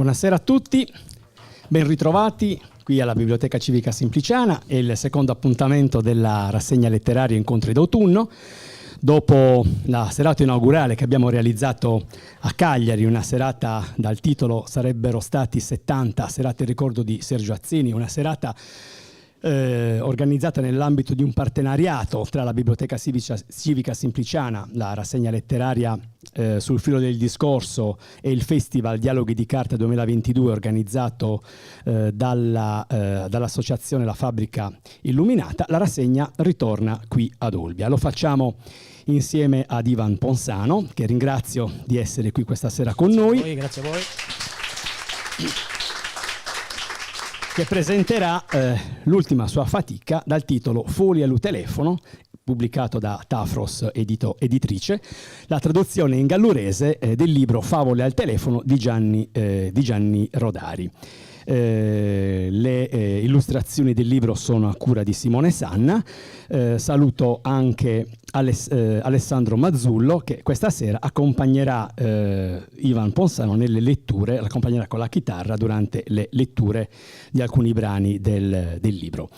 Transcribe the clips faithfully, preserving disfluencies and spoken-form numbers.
Buonasera a tutti, ben ritrovati qui alla Biblioteca Civica Simpliciana. È il secondo appuntamento della rassegna letteraria Incontri d'autunno. Dopo la serata inaugurale che abbiamo realizzato a Cagliari, una serata dal titolo Sarebbero stati settanta, serata in ricordo di Sergio Azzini, una serata eh, organizzata nell'ambito di un partenariato tra la Biblioteca Civica, Civica Simpliciana, la rassegna letteraria, eh, Sul filo del discorso e il Festival Dialoghi di Carta duemilaventidue, organizzato, eh, dalla, eh, dall'associazione La Fabbrica Illuminata, la rassegna ritorna qui ad Olbia. Lo facciamo insieme ad Ivan Ponzano, che ringrazio di essere qui questa sera con noi, grazie a voi, che presenterà, eh, l'ultima sua fatica dal titolo Foli a lu telefono, pubblicato da Tafros Edito-, Editrice, la traduzione in gallurese, eh, del libro Favole al telefono di Gianni, eh, di Gianni Rodari. Eh, le, eh, illustrazioni del libro sono a cura di Simone Sanna. Eh, saluto anche Aless-, eh, Alessandro Mazzullo, che questa sera accompagnerà, eh, Ivan Ponzano nelle letture, l'accompagnerà con la chitarra durante le letture di alcuni brani del, del libro.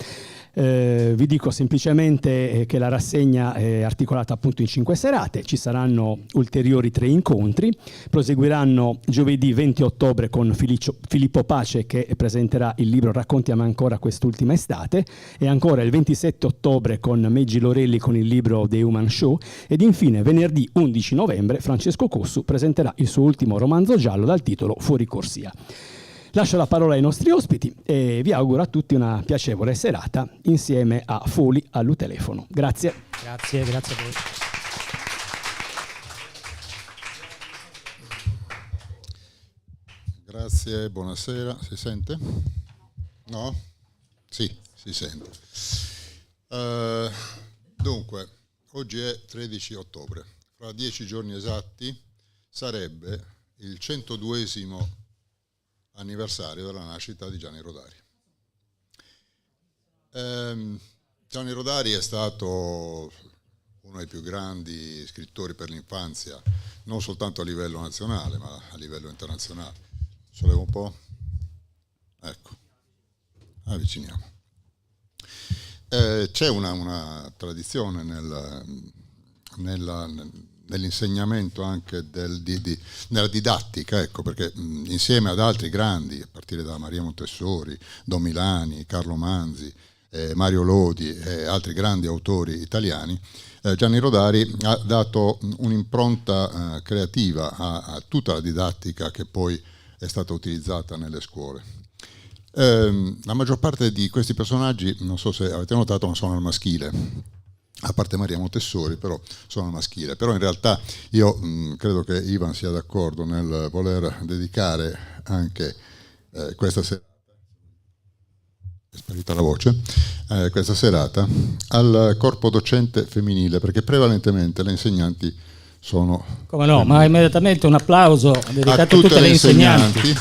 Eh, vi dico semplicemente, eh, che la rassegna è articolata appunto in cinque serate, ci saranno ulteriori tre incontri, proseguiranno giovedì venti ottobre con Filicio-, Filippo Pace che presenterà il libro Raccontami ancora quest'ultima estate, e ancora il ventisette ottobre con Meggi Lorelli con il libro The Human Show, ed infine venerdì undici novembre Francesco Cossu presenterà il suo ultimo romanzo giallo dal titolo Fuori Corsia. Lascio la parola ai nostri ospiti e vi auguro a tutti una piacevole serata insieme a Foli a lu telefono. Grazie. Grazie, grazie a voi. Grazie, buonasera. Si sente? No? Sì, si sente. Eh, dunque, oggi è tredici ottobre. Fra dieci giorni esatti sarebbe il centoduesimo anniversario della nascita di Gianni Rodari. Ehm, Gianni Rodari è stato uno dei più grandi scrittori per l'infanzia, non soltanto a livello nazionale, ma a livello internazionale. Sollevo un po'? Ecco, avviciniamo. Eh, c'è una, una tradizione nel, nella, nell'insegnamento anche del, di, di, nella didattica, ecco, perché, mh, insieme ad altri grandi, a partire da Maria Montessori, Don Milani, Carlo Manzi, eh, Mario Lodi e altri grandi autori italiani, eh, Gianni Rodari ha dato un'impronta, eh, creativa a, a tutta la didattica che poi è stata utilizzata nelle scuole. Ehm, la maggior parte di questi personaggi, non so se avete notato, ma sono al maschile. A parte Maria Montessori, però sono al maschile. Però in realtà io, mh, credo che Ivan sia d'accordo nel voler dedicare anche, eh, questa serata, è sparita la voce, eh, questa serata al corpo docente femminile, perché prevalentemente le insegnanti sono femminili. Come no, ma immediatamente un applauso dedicato a tutte le insegnanti.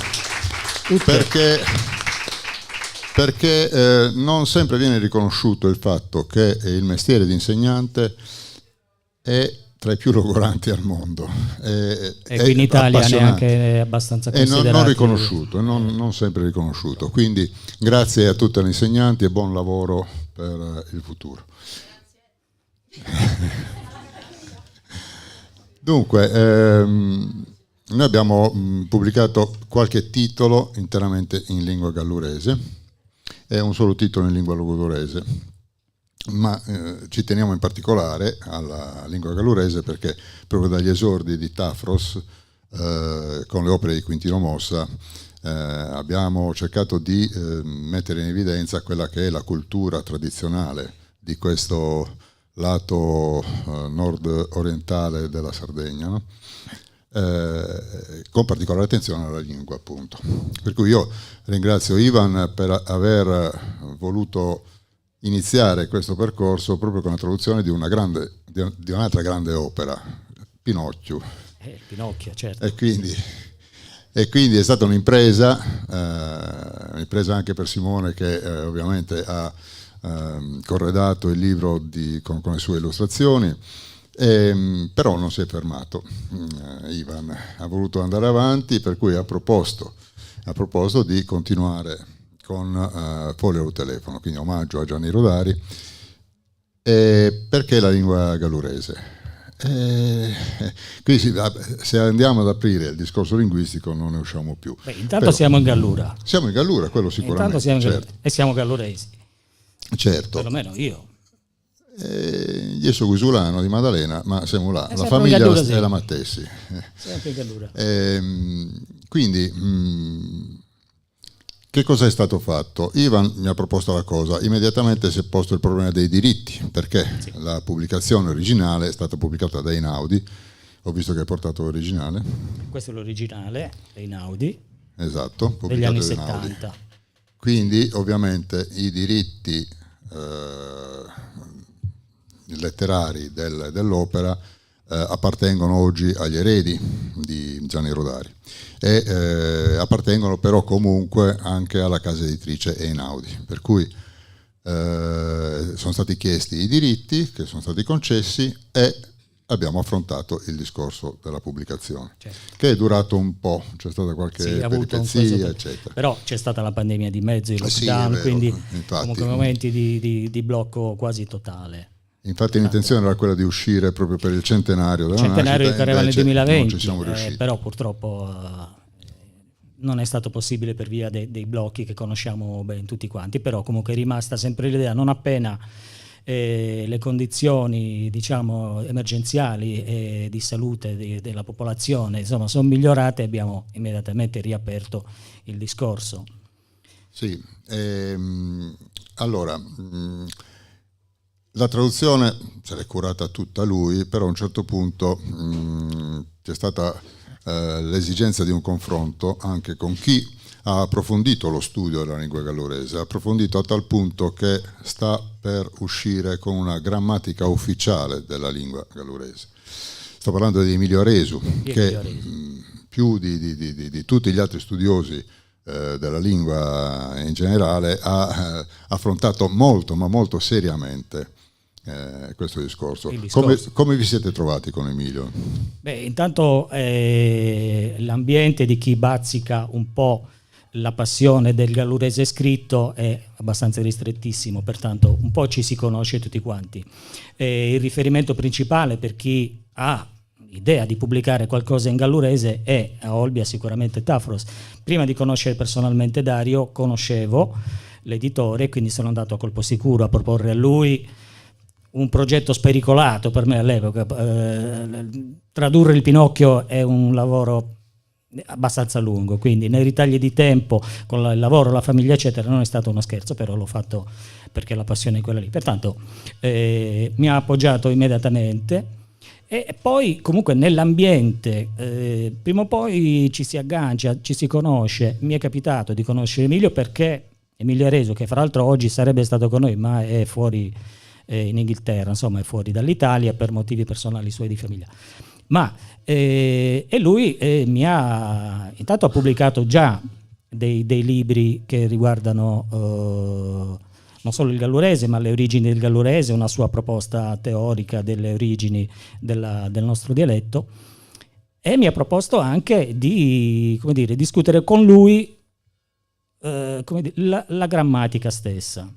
Tutte. Perché, perché, eh, non sempre viene riconosciuto il fatto che il mestiere di insegnante è tra i più logoranti al mondo. E, e qui in Italia neanche è abbastanza considerato. E non, non riconosciuto, non, non sempre riconosciuto. Quindi grazie a tutte le insegnanti e buon lavoro per, eh, il futuro. Dunque, ehm, noi abbiamo, mh, pubblicato qualche titolo interamente in lingua gallurese e un solo titolo in lingua logudorese. Ma, eh, ci teniamo in particolare alla lingua gallurese perché proprio dagli esordi di Tafros, eh, con le opere di Quintino Mossa, eh, abbiamo cercato di, eh, mettere in evidenza quella che è la cultura tradizionale di questo lato, eh, nord-orientale della Sardegna, no? Eh, con particolare attenzione alla lingua, appunto. Per cui io ringrazio Ivan per aver voluto iniziare questo percorso proprio con la traduzione di una grande, di, di un'altra grande opera, Pinocchio. Eh, Pinocchio, certo. E quindi, e quindi è stata un'impresa, eh, un'impresa anche per Simone che, eh, ovviamente ha, ehm, corredato il libro di, con, con le sue illustrazioni. Ehm, però non si è fermato, mm, Ivan, ha voluto andare avanti, per cui ha proposto a proposito di continuare con, eh, Fole lu telefono, quindi omaggio a Gianni Rodari. E perché la lingua gallurese? Eh, qui si, se andiamo ad aprire il discorso linguistico non ne usciamo più. Beh, intanto siamo in Gallura. Siamo in Gallura, quello sicuramente. Intanto siamo in Gallura e siamo galluresi. Certo. Perlomeno io. Eh, io sono isulano di Maddalena, ma siamo là. Eh, La sempre famiglia Gallura, sì. È la matessi. Sempre in Gallura. Ehm, quindi, mm, che cosa è stato fatto? Ivan mi ha proposto la cosa, immediatamente si è posto il problema dei diritti, perché la pubblicazione originale è stata pubblicata da Einaudi, ho visto che hai portato l'originale. Questo è l'originale, Einaudi. Esatto, Degli anni pubblicato da Einaudi. Settanta. Quindi ovviamente i diritti, eh, letterari del- dell'opera, eh, appartengono oggi agli eredi di Gianni Rodari e, eh, appartengono però comunque anche alla casa editrice Einaudi, per cui, eh, sono stati chiesti i diritti che sono stati concessi e abbiamo affrontato il discorso della pubblicazione, Certo. Che è durato un po', c'è stata qualche Sì, ha avuto un peripezia, po', eccetera. Però c'è stata la pandemia di mezzo, i Eh sì, lockdown, è vero, quindi infatti. Comunque momenti di, di- di blocco quasi totale. Infatti l'intenzione era quella di uscire proprio per il centenario della Centenario nascita, di Caravana invece duemilaventi, non ci siamo eh, riusciti. Però purtroppo, eh, non è stato possibile per via de- dei blocchi che conosciamo ben tutti quanti, però comunque è rimasta sempre l'idea, non appena, eh, le condizioni, diciamo, emergenziali e di salute di- della popolazione, insomma, sono migliorate, abbiamo immediatamente riaperto il discorso. Sì, ehm, allora, mm, la traduzione se l'è curata tutta lui, però a un certo punto, mm, c'è stata, eh, l'esigenza di un confronto anche con chi ha approfondito lo studio della lingua gallurese, ha approfondito a tal punto che sta per uscire con una grammatica ufficiale della lingua gallurese. Sto parlando di Emilio Aresu, che, Emilio Aresu. Mm, più di, di- di- di- di tutti gli altri studiosi, eh, della lingua in generale, ha, eh, affrontato molto, ma molto seriamente, eh, questo discorso. Il discorso. Come, come vi siete trovati con Emilio? Beh, intanto, eh, l'ambiente di chi bazzica un po' la passione del gallurese scritto è abbastanza ristrettissimo, pertanto un po' ci si conosce tutti quanti. Eh, il riferimento principale per chi ha l'idea di pubblicare qualcosa in gallurese è a Olbia sicuramente Tafros. Prima di conoscere personalmente Dario, conoscevo l'editore, quindi sono andato a colpo sicuro a proporre a lui un progetto spericolato per me all'epoca. Eh, tradurre il Pinocchio è un lavoro abbastanza lungo, quindi nei ritagli di tempo, con la- il lavoro, la famiglia, eccetera, non è stato uno scherzo, però l'ho fatto perché la passione è quella lì. Pertanto, eh, mi ha appoggiato immediatamente. E poi comunque nell'ambiente, eh, prima o poi ci si aggancia, ci si conosce. Mi è capitato di conoscere Emilio perché Emilio Aresu, che fra l'altro oggi sarebbe stato con noi, ma è fuori, eh, in Inghilterra, insomma, è fuori dall'Italia per motivi personali suoi di famiglia. Ma, eh, e lui, eh, mi ha, intanto ha pubblicato già dei, dei libri che riguardano, eh, non solo il gallurese, ma le origini del gallurese, una sua proposta teorica delle origini della- del nostro dialetto, e mi ha proposto anche di, come dire, discutere con lui, eh, come dire, la, la grammatica stessa.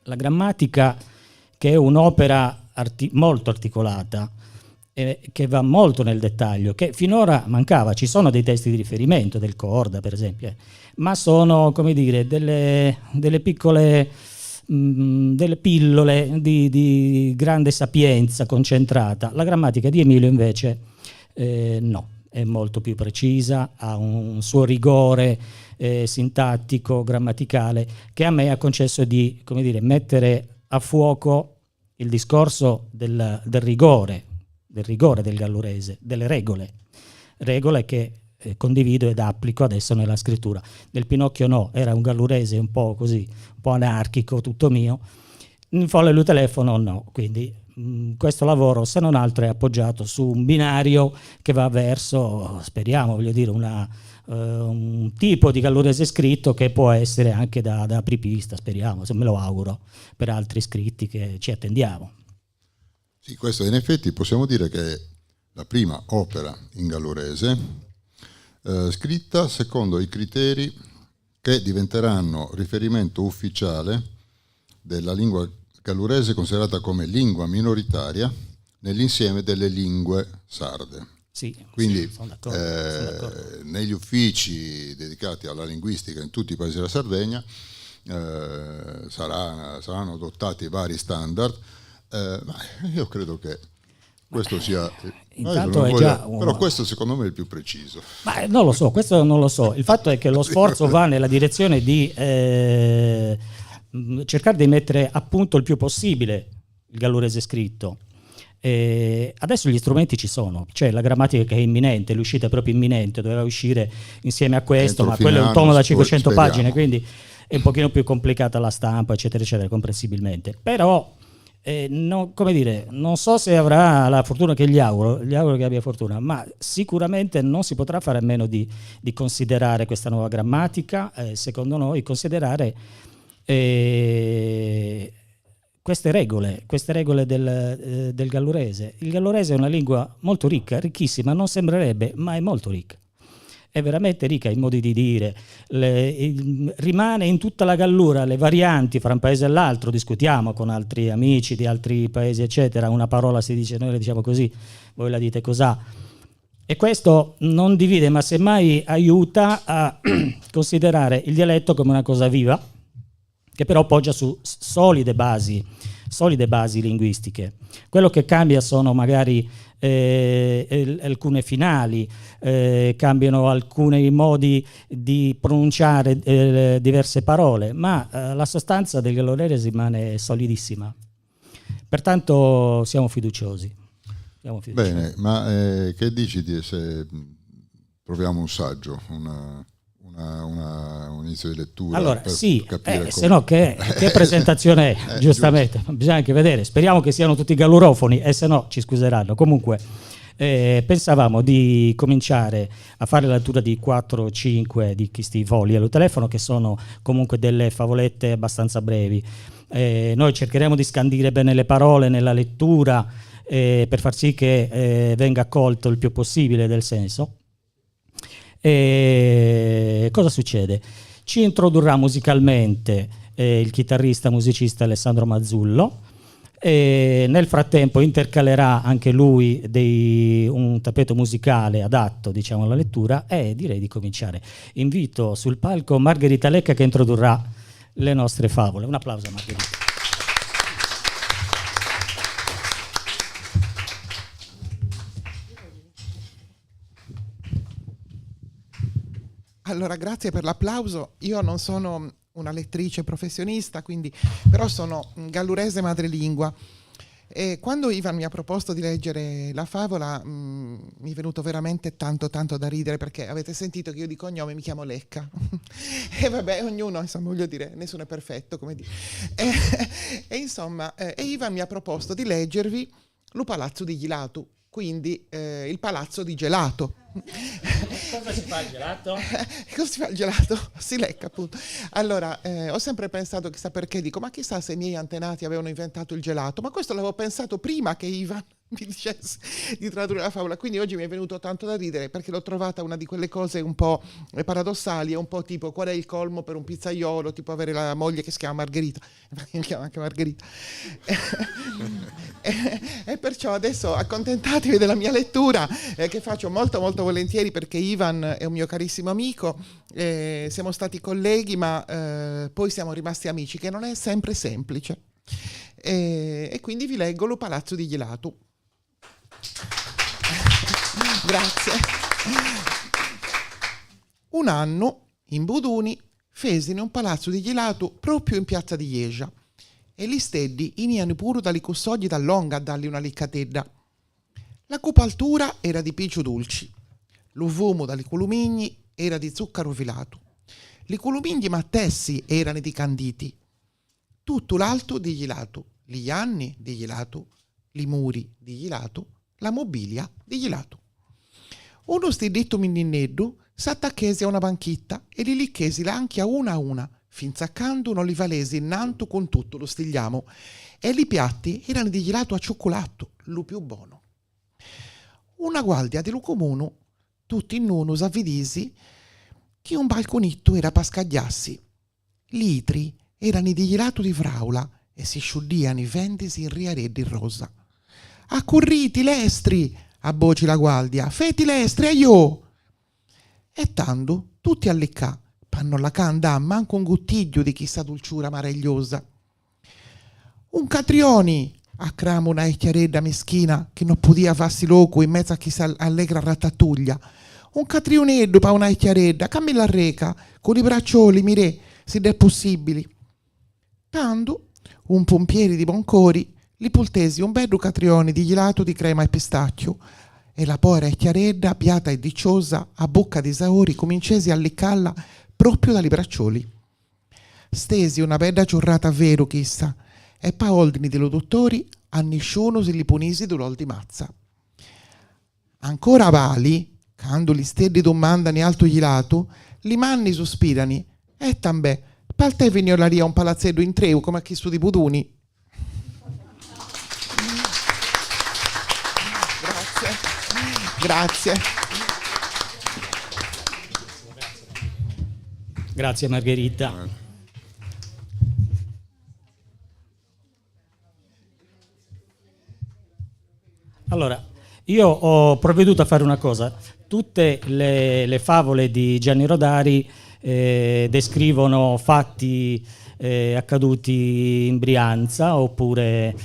La grammatica, che è un'opera arti- molto articolata, eh, che va molto nel dettaglio, che finora mancava. Ci sono dei testi di riferimento del Corda, per esempio, eh, ma sono, come dire, delle, delle piccole, mm, delle pillole di, di grande sapienza concentrata. La grammatica di Emilio, invece, eh, no, è molto più precisa, ha un suo rigore, eh, sintattico, grammaticale, che a me ha concesso di, come dire, mettere a fuoco il discorso del, del rigore, del rigore del gallurese, delle regole, regole che, eh, condivido ed applico adesso nella scrittura. Nel Pinocchio no, era un gallurese un po' così, un po' anarchico, tutto mio. In Fole lu telefono no, quindi, mm, questo lavoro, se non altro, è appoggiato su un binario che va verso, speriamo, voglio dire, una, eh, un tipo di gallurese scritto che può essere anche da, da apripista, speriamo, se me lo auguro, per altri scritti che ci attendiamo. Sì, questo in effetti possiamo dire che la prima opera in gallurese, eh, scritta secondo i criteri che diventeranno riferimento ufficiale della lingua gallurese considerata come lingua minoritaria nell'insieme delle lingue sarde. Sì, quindi, sì, sono d'accordo, sono d'accordo. Eh, negli uffici dedicati alla linguistica in tutti i paesi della Sardegna, eh, sarà-, saranno adottati vari standard, eh, ma io credo che questo sia, eh, intanto non è voglio, già un, però questo secondo me è il più preciso. Ma, eh, non lo so, questo non lo so. Il fatto è che lo sforzo va nella direzione di, eh, mm, cercare di mettere a punto il più possibile il gallurese scritto. E adesso gli strumenti ci sono, c'è la grammatica che è imminente, l'uscita è proprio imminente, doveva uscire insieme a questo, ma quello è un tomo da cinquecento pagine, quindi è un pochino più complicata la stampa, eccetera, eccetera, comprensibilmente. Però, eh, no, come dire, non so se avrà la fortuna che gli auguro, gli auguro che abbia fortuna, ma sicuramente non si potrà fare a meno di, di considerare questa nuova grammatica, eh, secondo noi, considerare, eh, queste regole, queste regole del, eh, del gallurese. Il gallurese è una lingua molto ricca, ricchissima, non sembrerebbe, ma è molto ricca. È veramente ricca in modi di dire, le, il, rimane in tutta la Gallura, le varianti fra un paese e l'altro, discutiamo con altri amici di altri paesi, eccetera, una parola si dice, noi la diciamo così, voi la dite cosà. E questo non divide, ma semmai aiuta a considerare il dialetto come una cosa viva, che però poggia su s-, solide basi, solide basi linguistiche. Quello che cambia sono magari, eh, el-, alcune finali, eh, cambiano alcuni modi di pronunciare, eh, diverse parole, ma, eh, la sostanza del gallurese rimane solidissima. Pertanto siamo fiduciosi. Siamo fiduciosi. Bene, ma, eh, che dici di se, mm, proviamo un saggio, una, una, una, un inizio di lettura. Allora, per sì, capire, eh, come, se no che, che presentazione è? Eh, giustamente, giusto. Bisogna anche vedere. Speriamo che siano tutti gallurofoni, e se no ci scuseranno. Comunque, eh, pensavamo di cominciare a fare la lettura di quattro o cinque di questi fogli allo telefono, che sono comunque delle favolette abbastanza brevi. Eh, noi cercheremo di scandire bene le parole nella lettura, eh, per far sì che, eh, venga colto il più possibile del senso. E cosa succede? Ci introdurrà musicalmente, eh, il chitarrista musicista Alessandro Mazzullo, e nel frattempo intercalerà anche lui dei, un tappeto musicale adatto, diciamo, alla lettura, e direi di cominciare. Invito sul palco Margherita Lecca, che introdurrà le nostre favole. Un applauso a Margherita. Allora, grazie per l'applauso. Io non sono una lettrice professionista, quindi, però sono, mm, gallurese madrelingua. E quando Ivan mi ha proposto di leggere la favola, mm, mi è venuto veramente tanto, tanto da ridere, perché avete sentito che io di cognome mi chiamo Lecca. E vabbè, ognuno, insomma, voglio dire, nessuno è perfetto, come dire. E, e insomma, eh, e Ivan mi ha proposto di leggervi Lu Palazzu di Gilatu, quindi, eh, il palazzo di gelato. Cosa si fa il gelato? Cosa si fa il gelato? Si lecca, appunto. Allora, eh, ho sempre pensato, chissà perché, dico, ma chissà se i miei antenati avevano inventato il gelato, ma questo l'avevo pensato prima che Ivan mi dicesse di tradurre la favola. Quindi oggi mi è venuto tanto da ridere, perché l'ho trovata una di quelle cose un po', eh, paradossali, è un po' tipo, qual è il colmo per un pizzaiolo, tipo avere la moglie che si chiama Margherita. Mi chiamo anche Margherita. E, e perciò adesso accontentatevi della mia lettura, eh, che faccio molto, molto volentieri, perché Ivan è un mio carissimo amico, eh, siamo stati colleghi, ma, eh, poi siamo rimasti amici, che non è sempre semplice. E, e quindi vi leggo Lu Palazzu di Gilatu. Grazie. Un annu, in Buduni, fesini un palazzu di gilatu propiu in piazza di Jesgia, e li steddi iniani puru da li cussogli da longa a dalli una liccatedda. La cupaltura era di picciu dulci, lu fumu da li culumigni era di zuccaru filatu, li culumigni mattessi erani di canditi, tuttu l'altu di gilatu, li janni di gilatu, li muri di gilatu, la mubilia di gilatu. Unu stiddittu minninneddu s'attacchesi a una banchitta e li licchesi l'anchia una a una, finza a candu no li falesi innantu cun tuttu lu stigliamu, e li piatti erani di gilatu a ciucculatu, lu più bonu. Una gualdia di lu cumunu Tutti in unu s'avvidisi chi un balcunittu era pa scagliassi. L'itri erani di gilatu di fraula e si sciuddiani fendisi in riareddi rosa. Accurriti, lestri! Abboci la gualdia. Feti lestri, aiò! E tandu tutti alliccà, pa no laccà andà mancu un guttigliu di chissa dulciura maravigliosa. Un catrioni! Acclamu una echjaredda mischina chi no pudia fassi locu in mezzu a chissa allegra ratatuglia. Un catriuneddu pa una echjaredda, ca mi l'arreca, cu li braccioli, mirè, s'iddu è pussibili. Tandu, un pumpieri di bon cori li pultesi un beddu catrioni di gilatu di crema e pistacchiu, e la povera echjaredda, biata e diciosa, a bucca di saori, cumincesi a liccalla propriu da li braccioli. Stesi una bedda ciurrata veru chissa, e pa oldini di lu duttori a nisciunu si li punisi dulor di mazza. Ancora vali, candu li steddi dumandani altu gilatu, li manni suspirani, e tambè, pal te vi ni olaria un palazzeddu in treu come a chistu di Buduni. Grazie. Grazie. Grazie, Margherita. Allora, io ho provveduto a fare una cosa. Tutte le, le favole di Gianni Rodari, eh, descrivono fatti, eh, accaduti in Brianza, oppure,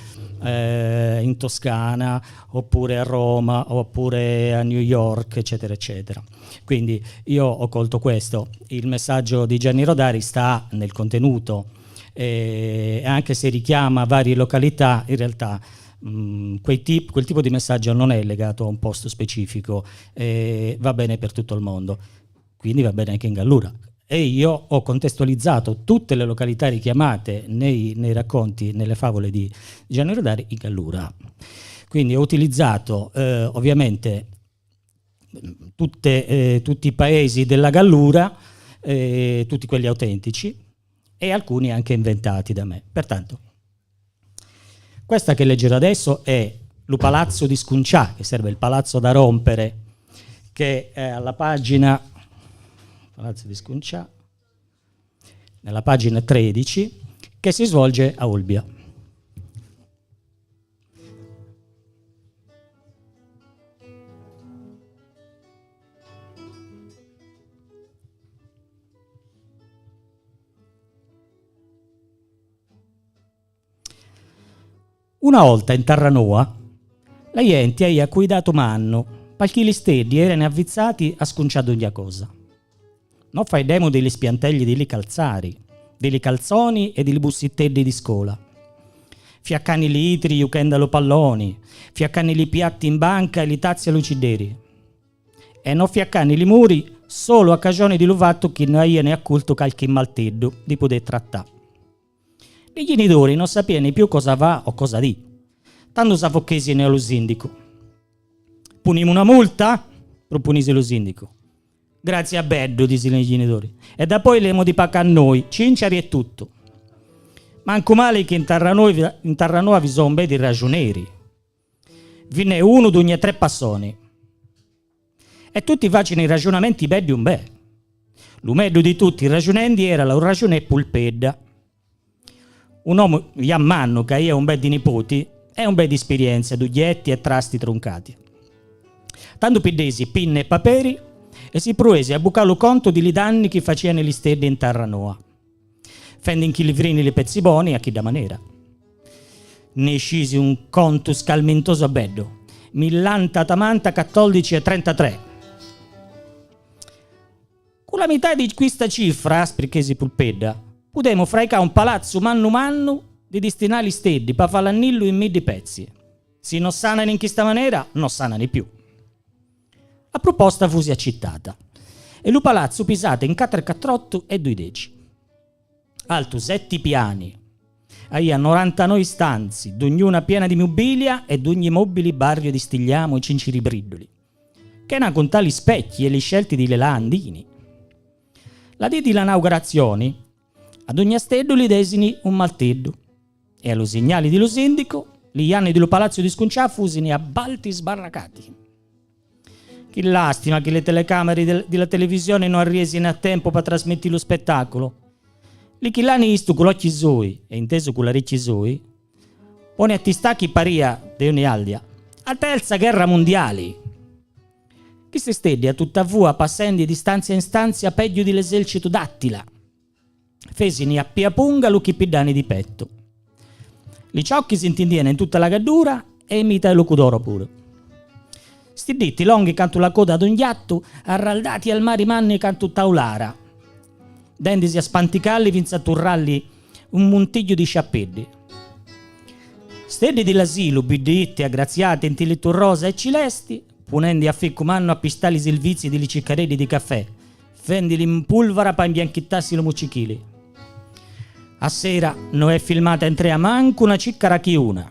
eh, in Toscana, oppure a Roma, oppure a New York, eccetera, eccetera. Quindi io ho colto questo. Il messaggio di Gianni Rodari sta nel contenuto, eh, e anche se richiama varie località, in realtà, mm, quei tip-, quel tipo di messaggio non è legato a un posto specifico, eh, va bene per tutto il mondo, quindi va bene anche in Gallura. E io ho contestualizzato tutte le località richiamate nei, nei racconti, nelle favole di Gianni Rodari in Gallura. Quindi ho utilizzato, eh, ovviamente tutte, eh, tutti i paesi della Gallura, eh, tutti quelli autentici e alcuni anche inventati da me. Pertanto, questa che leggerò adesso è Lu Palazzu di Scuncià, che serve il palazzo da rompere, che è alla pagina, Palazzo di Scuncià, nella pagina tredici, che si svolge a Olbia. Una olta in Tarranoa, la ienti aia cuidatu mannu, parchì li steddi erani avvizzati a scuncià dugna cosa. No faeddemu di li spiantegli di li calzari, di li calzoni e di li bussitteddi di scola. Fiaccani li itri iuchendu a lu palloni, fiaccani li piatti in banca e li tazzi a lu cidderi. E no fiaccani li muri solu a cagioni di lu fattu chi no aiani accultu calchi malteddu di pudè trattà. Li ghinitori no sapiani più cosa fà o cosa dì. Tandu s'avvocchesini a lu sindicu. Punimu una multa? Prupunisi lu sindicu. Grazia beddu, disini i ghinitori. E dapoi l'emu di pacà noi, cinciari e tuttu. Mancu mali chi in Tarranoa vi, in Tarranoa vi sò un beddi ragiuneri. Vi n'è unu d'ugna tre passoni. E tutti facini ragiunamenti beddi un bè. Lu meddu di tutti i ragiunendi era lu ragiunè Pulpedda. Un omu ià mannu ca aia un bè di nipoti e un bè di spirienza d'ughjetti e trasti truncati. Tandu piddesi pinna e paperi e si pruesi a bucà lu contu di li danni chi faciani li steddi in Tarranoa. Fendi inchilivrini li pezzi boni a chidda manera. Ne iscisi un contu scalmintosu a beddu, millanta, tamanta, cattoldici e trentatrè. Cu la mità di quista cifra, sprichesi Pulpedda, pudemu fraicà un palazzu mannu mannu di distinà li steddi pa fà l'annillu in middi pezzi. Si no sanani in chista manera, no sanani più. A pruposta fusi accittata, e lu palazzu pisata in quattro e quattro otto e dui deci. Altu setti piani, aia norantanoi stanzi, dugnuna piena di mubilia e dugni mobili barrio di stigliamu e cinciribridduli. Chena cuntà li specchi e li scelti di li laandini. La dì di la naugurazioni, ad ugna steddu li desini un malteddu, e a lu signali di lu sindicu, li ianni di lu palazzu di Scuncià fusini a balti sbarracati. Che lastima che le telecamere del-, della televisione non arriesino a tempo par trasmetti lu spettacolo. Li chi l'ani istu cu l'occhi sui e intesu cu l'aricchi sui, poni a tistà chi paria de uni aldia: a terza guerra mundiali. Chiste steddi a tutta fua, passendi di stanzia in stanzia pegghiu di l'esercito d'Attila, fesini a pia punga lu chi piddani di pettu. Li ciocchi s'intindiani in tutta la gaddura e i mitai lu cudoro puru. Sti ditti longhi cantu la coda d'un ghiattu, arraldati al mari manni cantu taulara, dendisi a spanticalli finza turralli un muntigghiu di sciappiddi. Steddi di l'asilu, bidditti, aggraziati, inti littu rosa e cilesti, punendi a ficcu mannu a pistalli i silvizii di li ciccareddi di caffè, fendili in pulvara pa imbianchittassi lu muccichili. A sera no è filmata in trea mancu una ciccara chi una.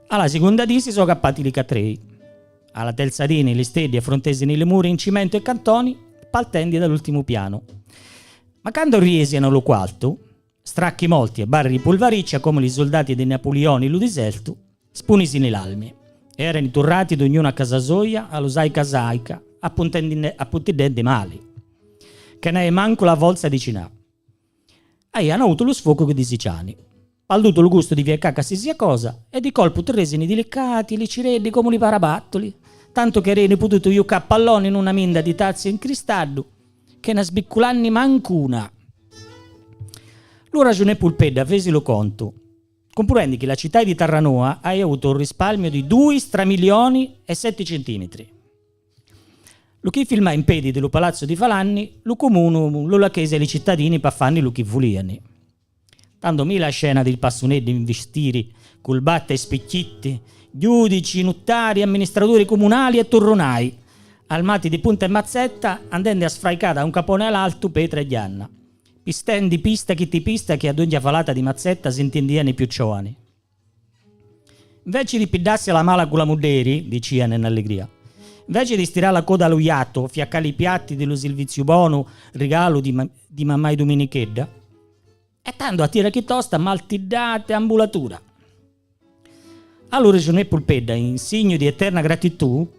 A la sigunda dì si sò cappati li catrei. A la terza dì ni li steddi affrontesini li muri in cimentu e cantoni, partendi da l'ultimu pianu. Ma cando riesiano a lu quartu, stracchi morti e barri di pulvariccia, comu li suldati di Napulioni in lu disertu, spunisini l'armi. Erani turrati d'ognunu a casa soia, a l'usaica asaica, appuntendine-, appuntindende mali, che n'ae mancu la forza di cinà. Aianu avutu lu sfocu che disiciani. Pardutu lu gustu di fiaccà casisia cosa, e di colpu turresini dilicati, liccireddi comu li parabattuli, tantu che ereni pudutu iucà a palloni in una minda di tazzi in cristaddu, che na sbicculanni mancuna. Lu ragiunè Pulpedda fesi lu contu. Cumpurendi che la citai di Terranova aia avutu un rispalmiu di dui stramilioni e setti centimetri. Lu chi filmà in pedi di lu palazzu di Falanni, lu cumunu, lu lachesi a li cittadini pa fanni lu chi vuliani. Tandu mira a scena di li passuneddi in vistiri, cul batte e spicchitti, giudici, nuttari, amministraturi cumunali e turrunai, armati di punta e mazzetta, andendi a sfraicà da un capone a l'altu petra e gianna, pistendi pista chi ti pista, che ad ogni falata di mazzetta s'intindiani i più ciovani. Inveci di piddassi a la mala cu la mudderi, diciani in allegria, inveci di stirà la coda a lu iattu, fiaccà li piatti di lu silviziu bonu, rigalu di ma-, di mammai Duminichedda, e tandu a tira chitosta maltiddate ambulatura. A lu ragiunè Pulpedda, in signu di eterna gratitù,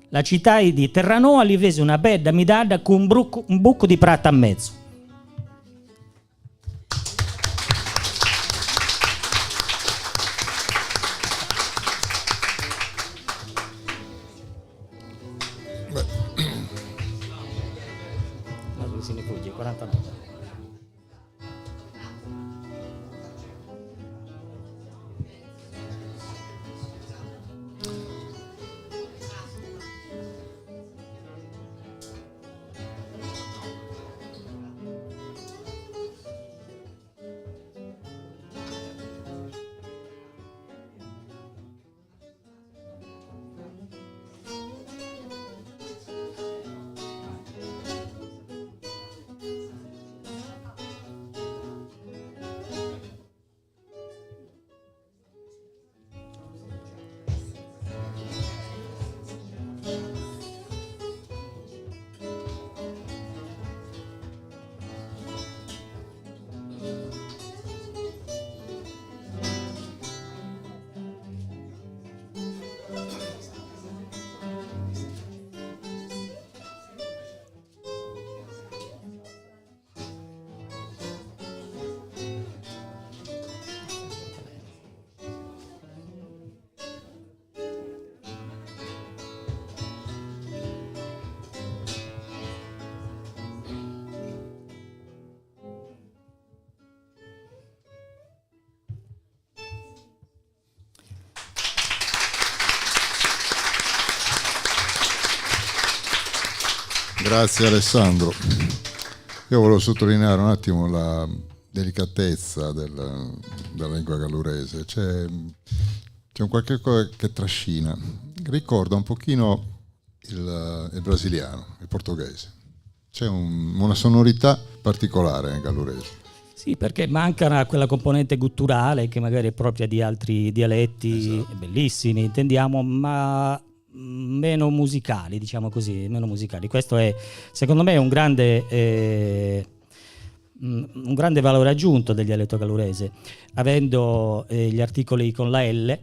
la citai di Terranova li fesi una bedda midadda cu un bruccu, un buccu di prata a mezu. Beh. Ma dove se ne fugge? Quarantanove. Grazie Alessandro. Io volevo sottolineare un attimo la delicatezza del, della lingua gallurese. C'è, c'è un qualche cosa che trascina. Ricorda un pochino il, il brasiliano, il portoghese. C'è un, una sonorità particolare nel gallurese. Sì, perché manca una, quella componente gutturale che magari è propria di altri dialetti, esatto, bellissimi, intendiamo, ma, mm, meno musicali, diciamo così, meno musicali. Questo è, secondo me, un grande, eh, mm, un grande valore aggiunto del dialetto gallurese, avendo, eh, gli articoli con la L,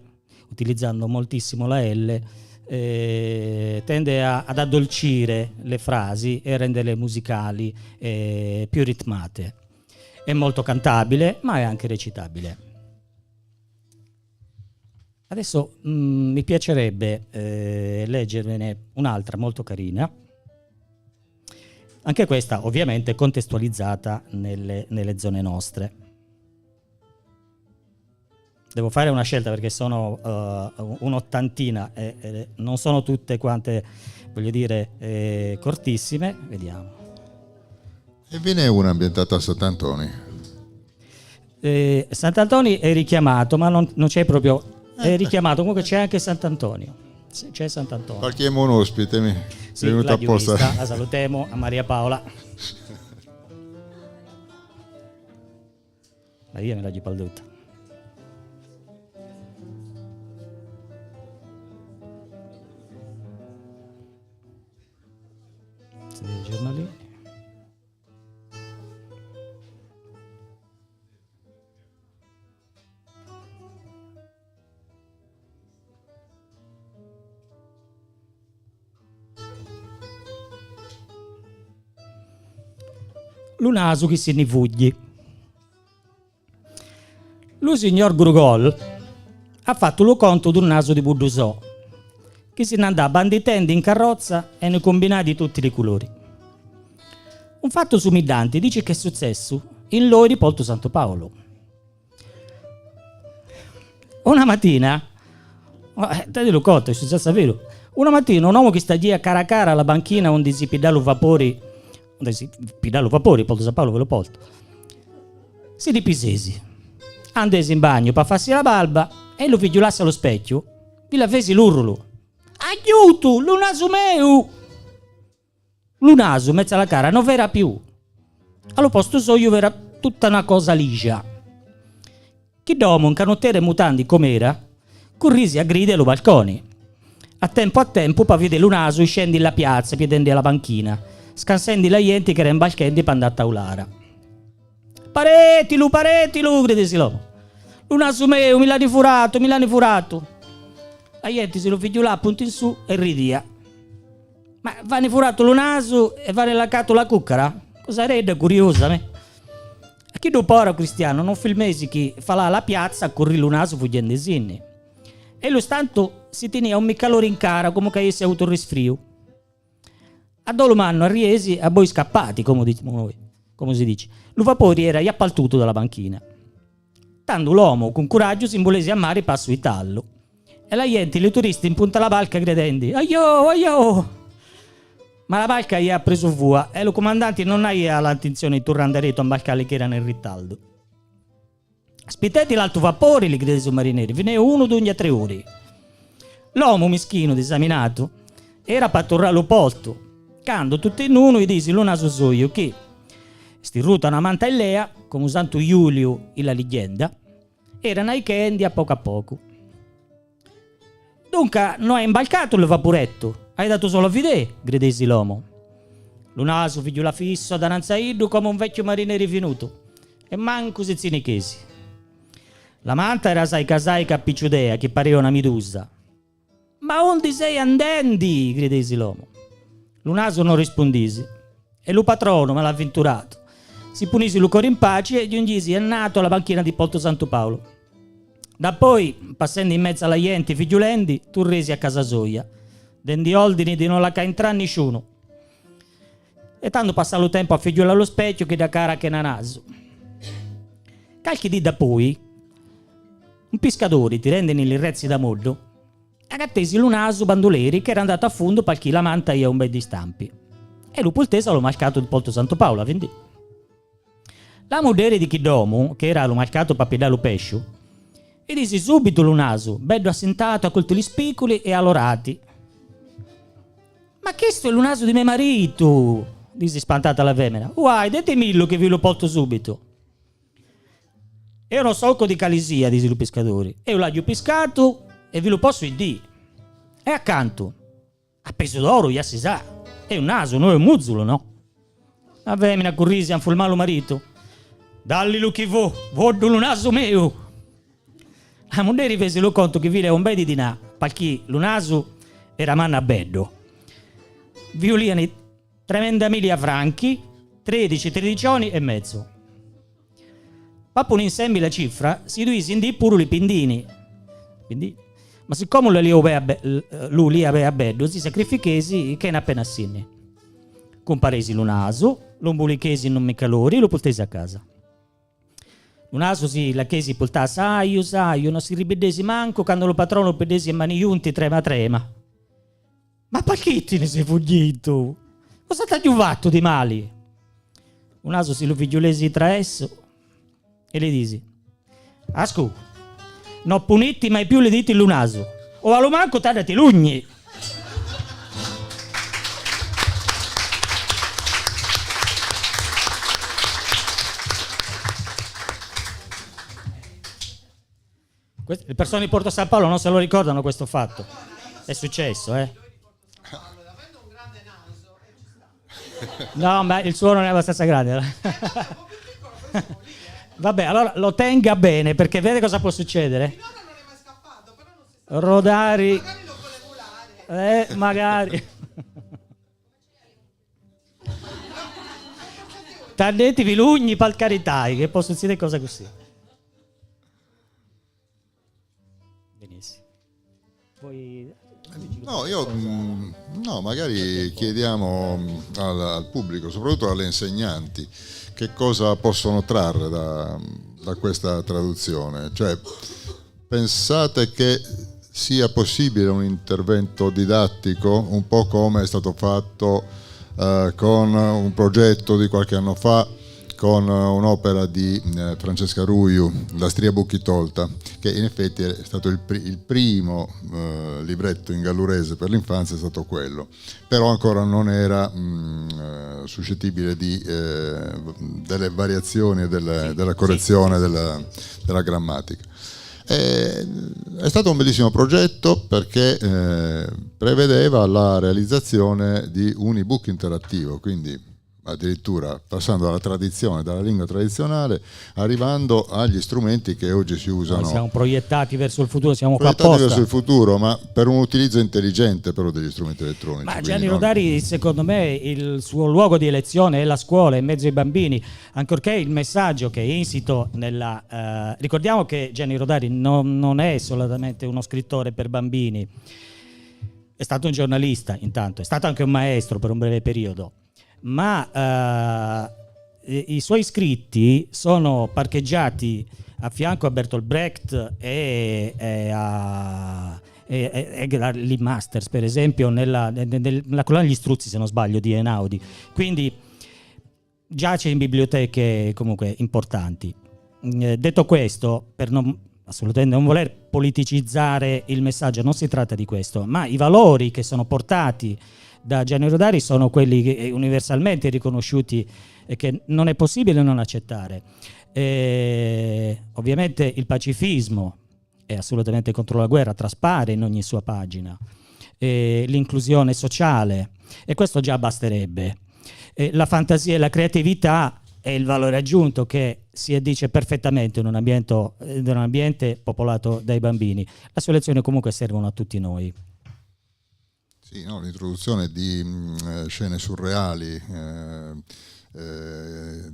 utilizzando moltissimo la L, eh, tende a, ad addolcire le frasi e renderle musicali e più ritmate. È molto cantabile, ma è anche recitabile. Adesso, mm, mi piacerebbe, eh, leggervene un'altra molto carina, anche questa ovviamente contestualizzata nelle, nelle zone nostre. Devo fare una scelta perché sono, eh, un'ottantina e, e non sono tutte quante, voglio dire, eh, cortissime. Vediamo. E ve n'è una ambientata a Sant'Antoni. Eh, Sant'Antoni è richiamato, ma non, non c'è proprio, è richiamato, comunque c'è anche Sant'Antonio. Sì, c'è Sant'Antonio. Qualche mono ospite, mi. Sì, venuto apposta. La salutiamo a Maria Paola. Ma io me la gi palduta. Sì, giornalini. Lu nasu chi si ni fuggi. Lu signor Grugol ha fattu lu contu d'un nasu di Buddusò, chi si n'andà banditendi in carrozza e ni cumbinà di tutti li culori. Un fattu sumiddanti dici ch'è successu in l'oi di Poltu Santu Paulu. Una matina, eh, te dilu contu, è successu veru. Una matina un omu chi staghia cara cara a la banchina undi si piddà lu vapori, undi si piddà lu vapori, Poltu Santu Paulu, ve lu portu, si dipisesi, andesi in bagnu pa fassi la balba e lu figiulassi a lu specchiu, vi la fesi l'urulu: "Aiutu, lu nasu meu!" Lu nasu, mezzu a la cara, no v'era più. A lu postu soiu v'era tutta una cosa lisia. Chidd'omu, in canutera e mutandi com'era, currisi a grida a lu balconi, a tempu a tempu, pa vide lu nasu iscendi in la piazza, piedendi a la banchina, scansendi la ienti ch'era imbalchendi p'andà a taulara. "Paretilu, paretilu!" gridesi l'omu. "Lu nasu meu, mi l'ani furatu, mi l'ani furatu!" A ienti si lu figiulà appuntu in su e ridia. "Ma v'ani furatu lu nasu e v'ani lacatu la cuccara? Cosa redda, curiosa, me." A chiddu poaru cristianu no filmesi chi falà a la piazza a currì lu nasu fugendesinni. E lu stantu si tinia un micalori in cara, comu ch'aissi avutu un risfriu. Addò lu mannu arriesi, a boi scappati, comu dici, comu si dici. Lu vapori era iappartutu da la banchina. Tandu l'omu, cun curagiu, si imbulesi a mari pa suitallu. E la ienti, li turisti, impunta la balca gridendi: "Aiò, aiò!" Ma la balca aia presu fua, e lu cumandanti non aia la intinzioni di turrà indaretu a imbalcalli ch'erani in ritardu. "Aspitteti l'altu vapori," li gridesi u marineri, "vi n'è unu d'ogni tre ori." L'omu mischinu, disaminatu, era pa turrà a lu portu, candu tutt'in unu i disi lu nasu soiu chi, stirrutu a una manta illea, comu Santu Iuliu in la liggenda, era naichendi a pocu a pocu. "Dunca no hai imbalcatu lu vapurettu, hai datu solo a vidè?" gridesi l'omu. Lu nasu figiulà fissu adananzi a iddu comu un vecchiu marineri finutu, e mancu si zinichesi. La manta era saica saica appicciudea, chi parea una midusa. "Ma undi sei andendi?" gridesi l'omu. Lu nasu no rispundisi. E lu patronu, malavvinturatu, si punisi lu cori in paci e giungisi annatu a la banchina di Portu Santu Paulu. Dapoi, passendi in mezzu a la ienti figiulendi, turresi a casa soia, dendi ordini di no lacà intrà nisciunu. E tandu passà lu tempu a figiulà lu specchiu chi da cara che na nasu. Calchi dì dapoi, un piscadori, tirendini li rezzi da moddu, agattesi lu nasu banduleri ch'era andatu a fundu parchì la manta aia un bei di stampi, e lu purtesi a lu marcatu di Portu Santu Paulu a vindi. La mudderi di chidd'omu, ch'era a lu marcatu pa piddà lu pesciu, i disi subitu lu nasu, beddu assintatu a culti li spiculi e alorati. "Ma chistu è lu nasu di me maritu!" disi spantata la femena. "Uai, detimillu chi vi lu portu subitu." "Ero sorcu di Calisia," disi lu piscadori, "eu l'aghju piscatu e vi lu possu iddì. E accantu, a pesu d'oru, ja si sa, è un nasu, no è un muzulu, no?" La femina currisi a infurmà lu maritu: "Dalli lu chi vo, voddu lu nasu meu!" La mudderi fesi lu contu chi v'era un bei di dinà, parchì lu nasu Era manna beddu. Vi uliani tremendamila franchi, tredici, tredici onni e mezu. Pappu un insemmi la cifra, si duisi indì puru li pindini. Pindini. Ma siccomu lu li avea be-, l-, lu li avea beddu, si sacrifichesi che n'appena assinni. Cumparesi lu nasu, lu mbulichesi in un micalori, lu purtesi a casa. Lu nasu si lachesi purtà saiu, saiu, no si ribiddesi mancu, candu lu patronu lu biddesi e mani junti trema trema. Ma parchì ti ne si fuggitu? Cosa t'aghju fattu di mali? Lu nasu si lu figiulesi traessu e li disi: Ascu, no puniti mai più li diti lu nasu, o alumancu tandati lugni. Quest-, le persone di Porto San Paolo non se lo ricordano questo fatto. È successo, eh? No, ma il suo non è abbastanza grande. Vabbè, allora lo tenga bene, perché vede cosa può succedere. Rodari. Eh, magari. Tandetivi lugni, par carità, che può succedere cosa così. Benissimo. Vuoi... No, io, mm, no, magari chiediamo, mm, al, al pubblico, soprattutto alle insegnanti, che cosa possono trarre da, da questa traduzione. Cioè, pensate che sia possibile un intervento didattico, un po' come è stato fatto, eh, con un progetto di qualche anno fa, con un'opera di, eh, Francesca Ruju, La stria bucchi tolta, che in effetti è stato il pri-, il primo, eh, libretto in gallurese per l'infanzia, è stato quello. Però ancora non era, mm, eh, suscettibile di, eh, delle variazioni e delle, sì, della correzione, sì, sì, della, della grammatica. E, è stato un bellissimo progetto perché, eh, prevedeva la realizzazione di un ebook interattivo, quindi addirittura passando dalla tradizione, dalla lingua tradizionale, arrivando agli strumenti che oggi si usano. Noi siamo proiettati verso il futuro, siamo qua apposta. Proiettati verso il futuro, ma per un utilizzo intelligente però degli strumenti elettronici. Ma quindi Gianni non... Rodari, secondo me, il suo luogo di elezione è la scuola, in mezzo ai bambini, ancorché il messaggio che è insito nella, eh, ricordiamo che Gianni Rodari non, non è solamente uno scrittore per bambini, è stato un giornalista, intanto, è stato anche un maestro per un breve periodo. Ma, eh, i, i suoi scritti sono parcheggiati a fianco a Bertolt Brecht e, e a, e, e, e la, li Masters, per esempio, nella, nel, nel, nella collana Gli Struzzi, se non sbaglio, di Einaudi. Quindi giace in biblioteche comunque importanti. Eh, detto questo, per non, assolutamente non voler politicizzare il messaggio, non si tratta di questo, ma i valori che sono portati da Gianni Rodari sono quelli che, eh, universalmente riconosciuti e che non è possibile non accettare. Eh, ovviamente il pacifismo è assolutamente contro la guerra, traspare in ogni sua pagina. Eh, l'inclusione sociale, e questo già basterebbe. Eh, la fantasia e la creatività è il valore aggiunto che si addice perfettamente in un ambiente, in un ambiente popolato dai bambini. La sua lezione comunque servono a tutti noi. Sì, no, l'introduzione di, mm, eh, scene surreali, eh, eh,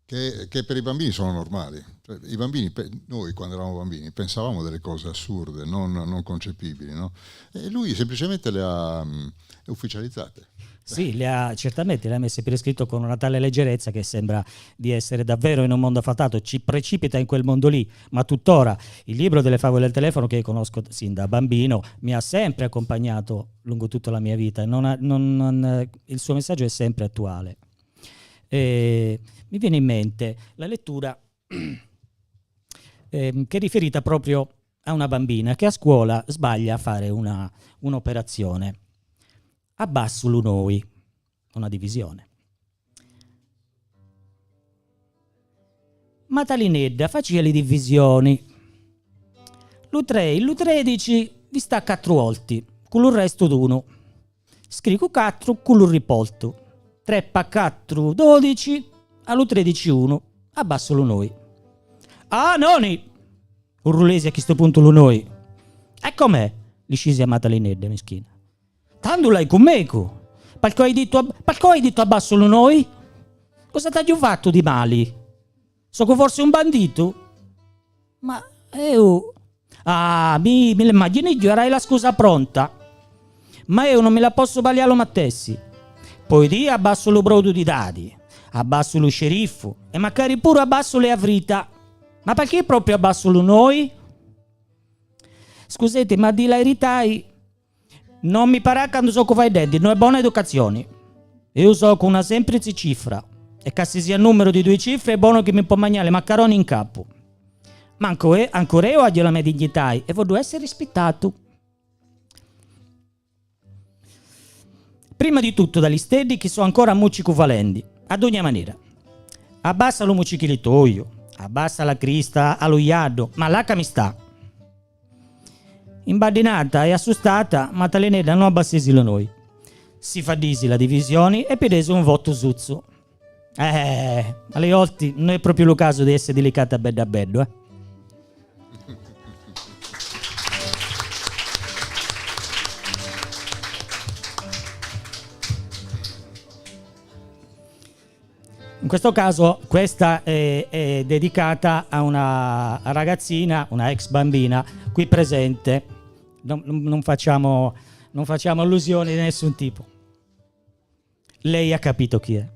che, che per i bambini sono normali. Cioè, i bambini, pe-, noi quando eravamo bambini pensavamo delle cose assurde, non, non concepibili, no? E lui semplicemente le ha, mm, ufficializzate. Sì, le ha, certamente le ha messe per iscritto con una tale leggerezza che sembra di essere davvero in un mondo affatato, ci precipita in quel mondo lì, ma tuttora il libro delle favole del telefono, che conosco sin da bambino, mi ha sempre accompagnato lungo tutta la mia vita, non ha, non, non, eh, il suo messaggio è sempre attuale. Eh, mi viene in mente la lettura, ehm, che è riferita proprio a una bambina che a scuola sbaglia a fare una, un'operazione. Abbassu lu noi, una divisione. Matalinedda facia li divisioni. Lu trei, lu tredici, vi sta quattru olti, cu lu restu d'unu. Scricu quattru cu lu ripoltu. Tre pa quattru, dodici, a lu tredici unu, abbassu lu noi. Ah, noni! Urrulesi a chistu puntu lu noi. E com'è? Li scisi a Matalinedda, mischina. Tandu l'hai cun mecu. Parcò hai dittu a, parcò hai dittu abbassu lu noi? Cosa t'aghju fattu di mali? Socu forsi un banditu? Ma eu... Ah, mi, mi l'immaginigghju, arai la scusa pronta. Ma eu non mi la possu palià lu mattessi. Poidì abbassu lu brodu di dadi, abbassu lu sceriffu e macari puru abbassu le avrita. Ma parchì propriu abbassu lu noi? Scuseti, ma a dì la eritai, non mi parà candu socu fai dendi, no è bona educazioni. Eu socu una semprici cifra, e ca si sia numeru di dui cifri è bonu chi mi pò magnà li maccaroni in capu. Ma ancu e-, ancora eu aghju la me dignitai e voddu esseri rispittatu. Prima di tuttu da li steddi chi so ancora muccicu falendi, ad ogni manera. Abbassa lu muccichili toiu, abbassa la crista a lu iaddu, ma laccami stà. Imbaddinata e assustata, Matalinedda no abbassesi lu noi. Si fa disi la divisioni e piddesi un votu suzzu. Eh, a li olti no è propriu lu casu di esse dilicata beddu a beddu, eh. In questo caso questa è, è dedicata a una ragazzina, una ex bambina qui presente. Non, non, non facciamo, non facciamo allusioni di nessun tipo. Lei ha capito chi è.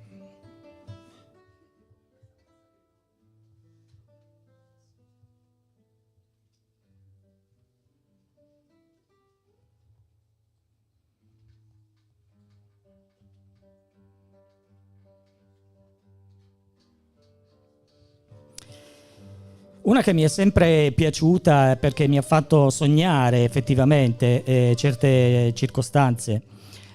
Una che mi è sempre piaciuta, eh, perché mi ha fatto sognare effettivamente, eh, certe circostanze,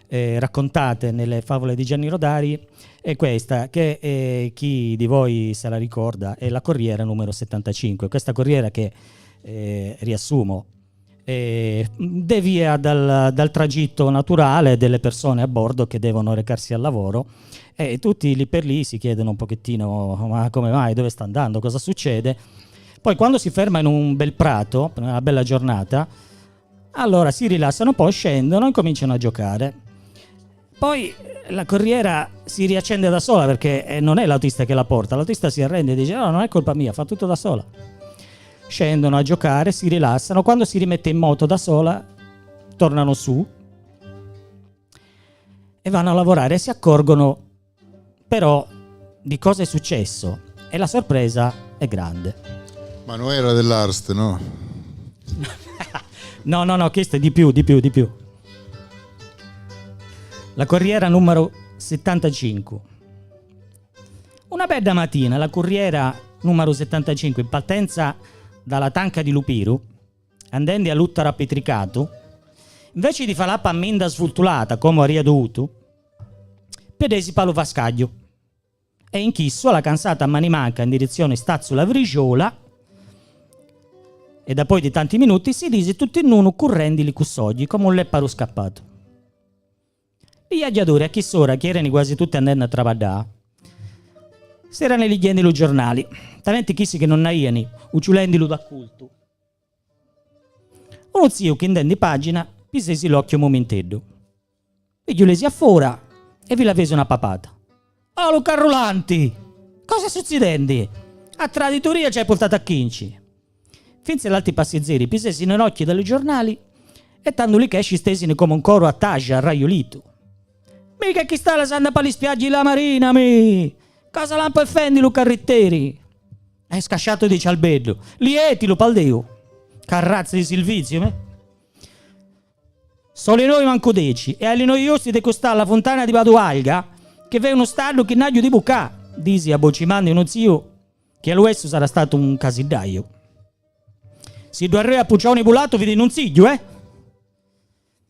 eh, raccontate nelle favole di Gianni Rodari, è questa, che, eh, chi di voi se la ricorda, è la Corriera numero settantacinque. Questa corriera che, eh, riassumo, eh, devia dal, dal tragitto naturale delle persone a bordo che devono recarsi al lavoro, e tutti lì per lì si chiedono un pochettino: "Ma come mai? Dove sta andando? Cosa succede?" Poi, quando si ferma in un bel prato, per una bella giornata, allora si rilassano, poi scendono e cominciano a giocare. Poi, eh, la corriera si riaccende da sola, perché, eh, non è l'autista che la porta. L'autista si arrende e dice: "No, non è colpa mia, fa tutto da sola." Scendono a giocare, si rilassano. Quando si rimette in moto da sola, tornano su e vanno a lavorare e si accorgono però di cosa è successo, e la sorpresa è grande. Ma non era dell'Arst, no? No, no, no, questo è di più, di più, di più. La corriera numero settantacinque. Una bedda matina, la curriera numero settantacinque, in partenza da la tanca di Lupiru, andendi a Luttara Pitricatu, invece di fà la pamminda svultulata, comu aria duvutu, pedesi pa lu vascagliu. E in chissu, a la cansata, a mani manca, in direzione Stazzu la Vrigiola, e dapoi di tanti minuti, si disi tutti in unu currendili cussoghji, comu un lepparu scappatu. Li viaggiatori a chiss'ora, che erani quasi tutti andendu a trabaddà, s'erani liggiendi lu giornali, talenti chissi che non n'aiani, uciulendilu da cultu. Unu ziu, chindendi pagina, pisesi l'occhiu un mumenteddu. Vi giulesi a fora e vi lavesi una papata. Oh, lu carrulanti! Cosa è succidendi? A tradituria ci hai purtatu a chinci. Finze l'alti passizeri pisesinu in occhi da lu giornali, e tandu li chesci stesini comu un coru a taja, arraiulitu. Mi, che chi sta lasanda pa li spiaggi la marina, mi! Cosa l'han po' effendi lu carritteri? È scasciatu di cialbeddu. Lietilu, pal Deu! Carrazza di silviziu, mi! Soli noi mancu deci, e a li noi justi de custà la funtana di Badualga, che v'è unu staddu chi n'aghju di bucà, disi abbocimandi unu ziu, che a lu essu sarà statu un casiddaiu. Siddu arrea Puccioni Bulatu vi dinunzighju, eh!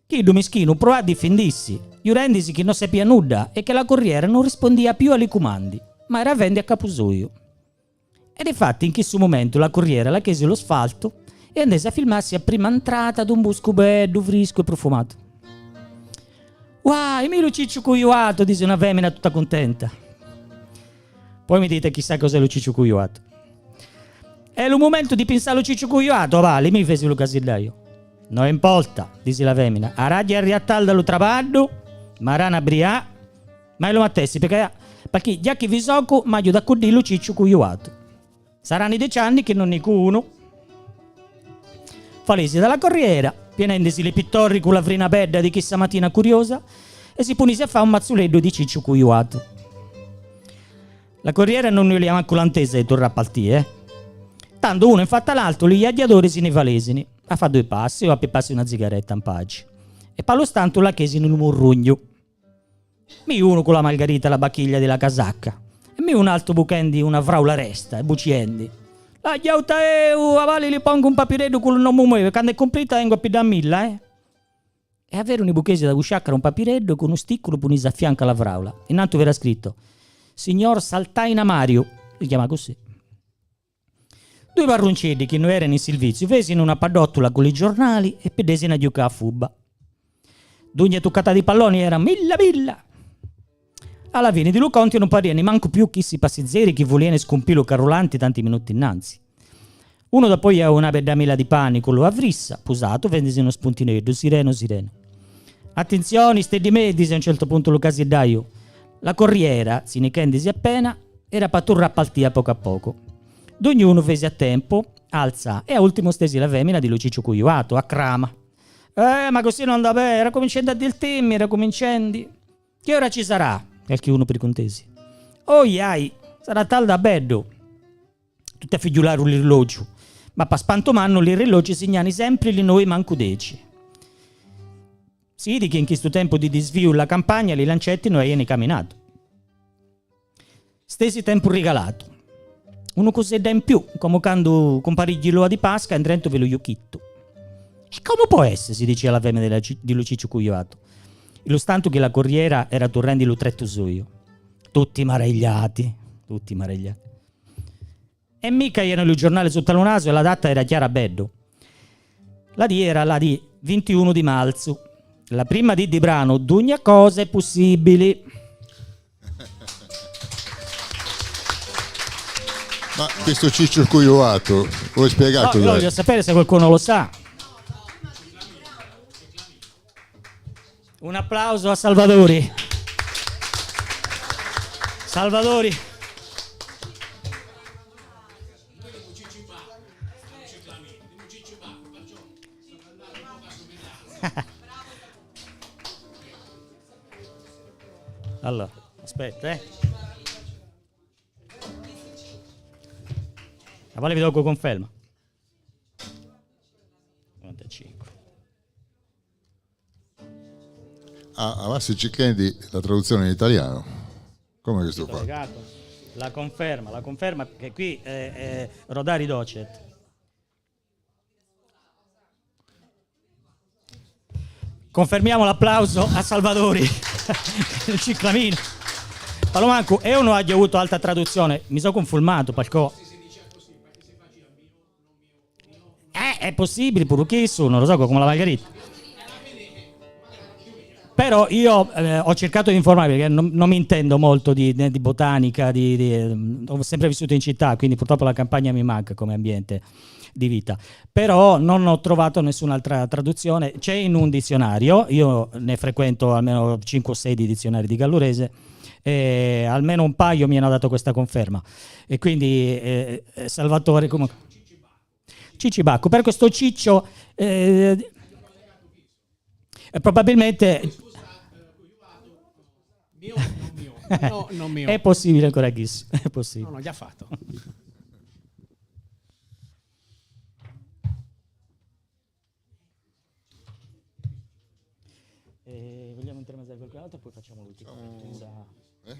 Chiddu mischinu pruà a difindissi, jurendisi chi no sapia nudda e che la curriera non rispondia più a li cumandi, ma era vendi a capu suiu. E difatti in chissu mumentu la curriera lachesi lu sfaltu e andesi a filmassi a prima ntrata d'un buscu beddu, friscu e prufumatu. Uà, è mi lu cicciu cuiuatu, disi una femina tutta cuntenta. Poi mi dite chissà cos'è lu cicciu cuiuatu. È lu mumentu di pinsà lu cicciu cuiuatu, avali, mi, fesi lu casiddaiu. No importa, disi la femina, a ragia riatal da lu trabaddu, marana brià, ma è lu matessi, parchì, parchì già chì vi socu, m'aghju da cuddì lu cicciu cù Juatu. Sarani deci anni chì no n'icu unu. Falesi da la corriera, pienendisi li pittori cù la frina bedda di chissa matina curiosa, e si punisi a fà un mazzuleddu di cicciu cù Juatu. La corriera no ni ulia mancu la ntesa di turrà a paltì, eh. Tandu unu in fatta l'altru, li viagiatori si ni falesini, a fà dui passi o a pippassi una zigaretta in paci. E pa lu stantu la chesini lu murrugnu. Mi unu cù la malgarita a la bachiglia di la casacca, e mi un altru buchendi una fraula resta, e buciendi: "L'aghju auta eu, avali li pongu un papireddu cù lu nomu meu, e quand'è cumplita vengu a piddamilla, eh." E a veru ni buchesi da u sciaccara un papireddu, cù unu sticcu lu punisi a fiancu a la fraula. Innantu v'era scrittu: "Signor Saltaina Mariu", li chiama cussì. Dui parrunceddi chì no erani in silviziu, fesini una paddottula cù li giornali e piddesini a ghjucà a fubba. Dugne tuccata di palloni era milla milla. A la fini di lu contu no pariani mancu più chissi passizeri chì vuliani scumpì lu carrulanti tanti minuti innanzi. Unu dapoi a una bedda mila di pani cù l'uva frissa, pusatu, fendisi unu spuntineddu, sirenu, sirenu. "Attinzioni, steddi me", disi a un certu puntu lu casiddaiu. La corriera, zinichendisi appena, era pa turrà a paltì a pocu a pocu. Dugnunu fesi a tempu, alzà, e a ultimu stesi la femina di lu cicciu cù Juatu, a crama. "Eh, ma cussì no anda bè, era cuminciendu a diltimmi, era cuminciendu." "Chì ora ci sarà?" calchidunu pricuntesi. "Oh, iai, sarà tarda beddu." Tutti a fighjulà l'irrilogiu. Ma pa spantu mannu l'irrilogi signani sempri li novi mancu deci. Si vidi chì in chistu tempu di disviu in la campagna li lancetti no aiani caminatu. Stesi tempu rigalatu. Unu cusedda in più, comu candu cumpari Ghilloa di Pasca e indrentu v'è lu iuchittu. "E comu pò esse?" si dicia la femina di la ci-, di lu cicciu cù Juatu. In lu stantu chì la corriera era turrendi lu trettu suiu. Tutti maravigliati, tutti maravigliati. E micca aiani lu giornale sutta lu nasu e la data era chiara beddu. La dì era la dì vintiunu di marzu. La prima dì di branu, dugna cosa è pussibili. Ma chistu cicciu cù Juatu, vuoi spiegarlo? No, io voglio sapere se qualcuno lo sa. Un applauso a Salvadori. Salvadori. Allora, aspetta, eh. Avali vi docu conferma. Novantacinque. Ah, ma se ci chiedi la traduzione in italiano, come che sto qua? La conferma, la conferma che qui è, è Rodari Docet. Confermiamo l'applauso a Salvadori. Ciclamino. Palomancu, eu no aghju avutu altra traduzione, mi so cunfurmatu, parcò Eh, è possibile, puru chissu, non lo so, come la margarita. Però io, eh, ho cercato di informarmi, perché non, non mi intendo molto di, di botanica, di, di, ehm, ho sempre vissuto in città, quindi purtroppo la campagna mi manca come ambiente di vita. Però non ho trovato nessun'altra traduzione. C'è in un dizionario, io ne frequento almeno cinque o sei di dizionari di gallurese, e almeno un paio mi hanno dato questa conferma. E quindi, eh, eh, Salvatore, comunque. Cicibacco, per questo ciccio, eh, eh, probabilmente... Mio, non mio. No, non mio. È possibile ancora, Ghis, è possibile. No, no, già fatto. Eh, vogliamo intermediare qualcun altro, poi facciamo l'ultimo. Facciamo, eh?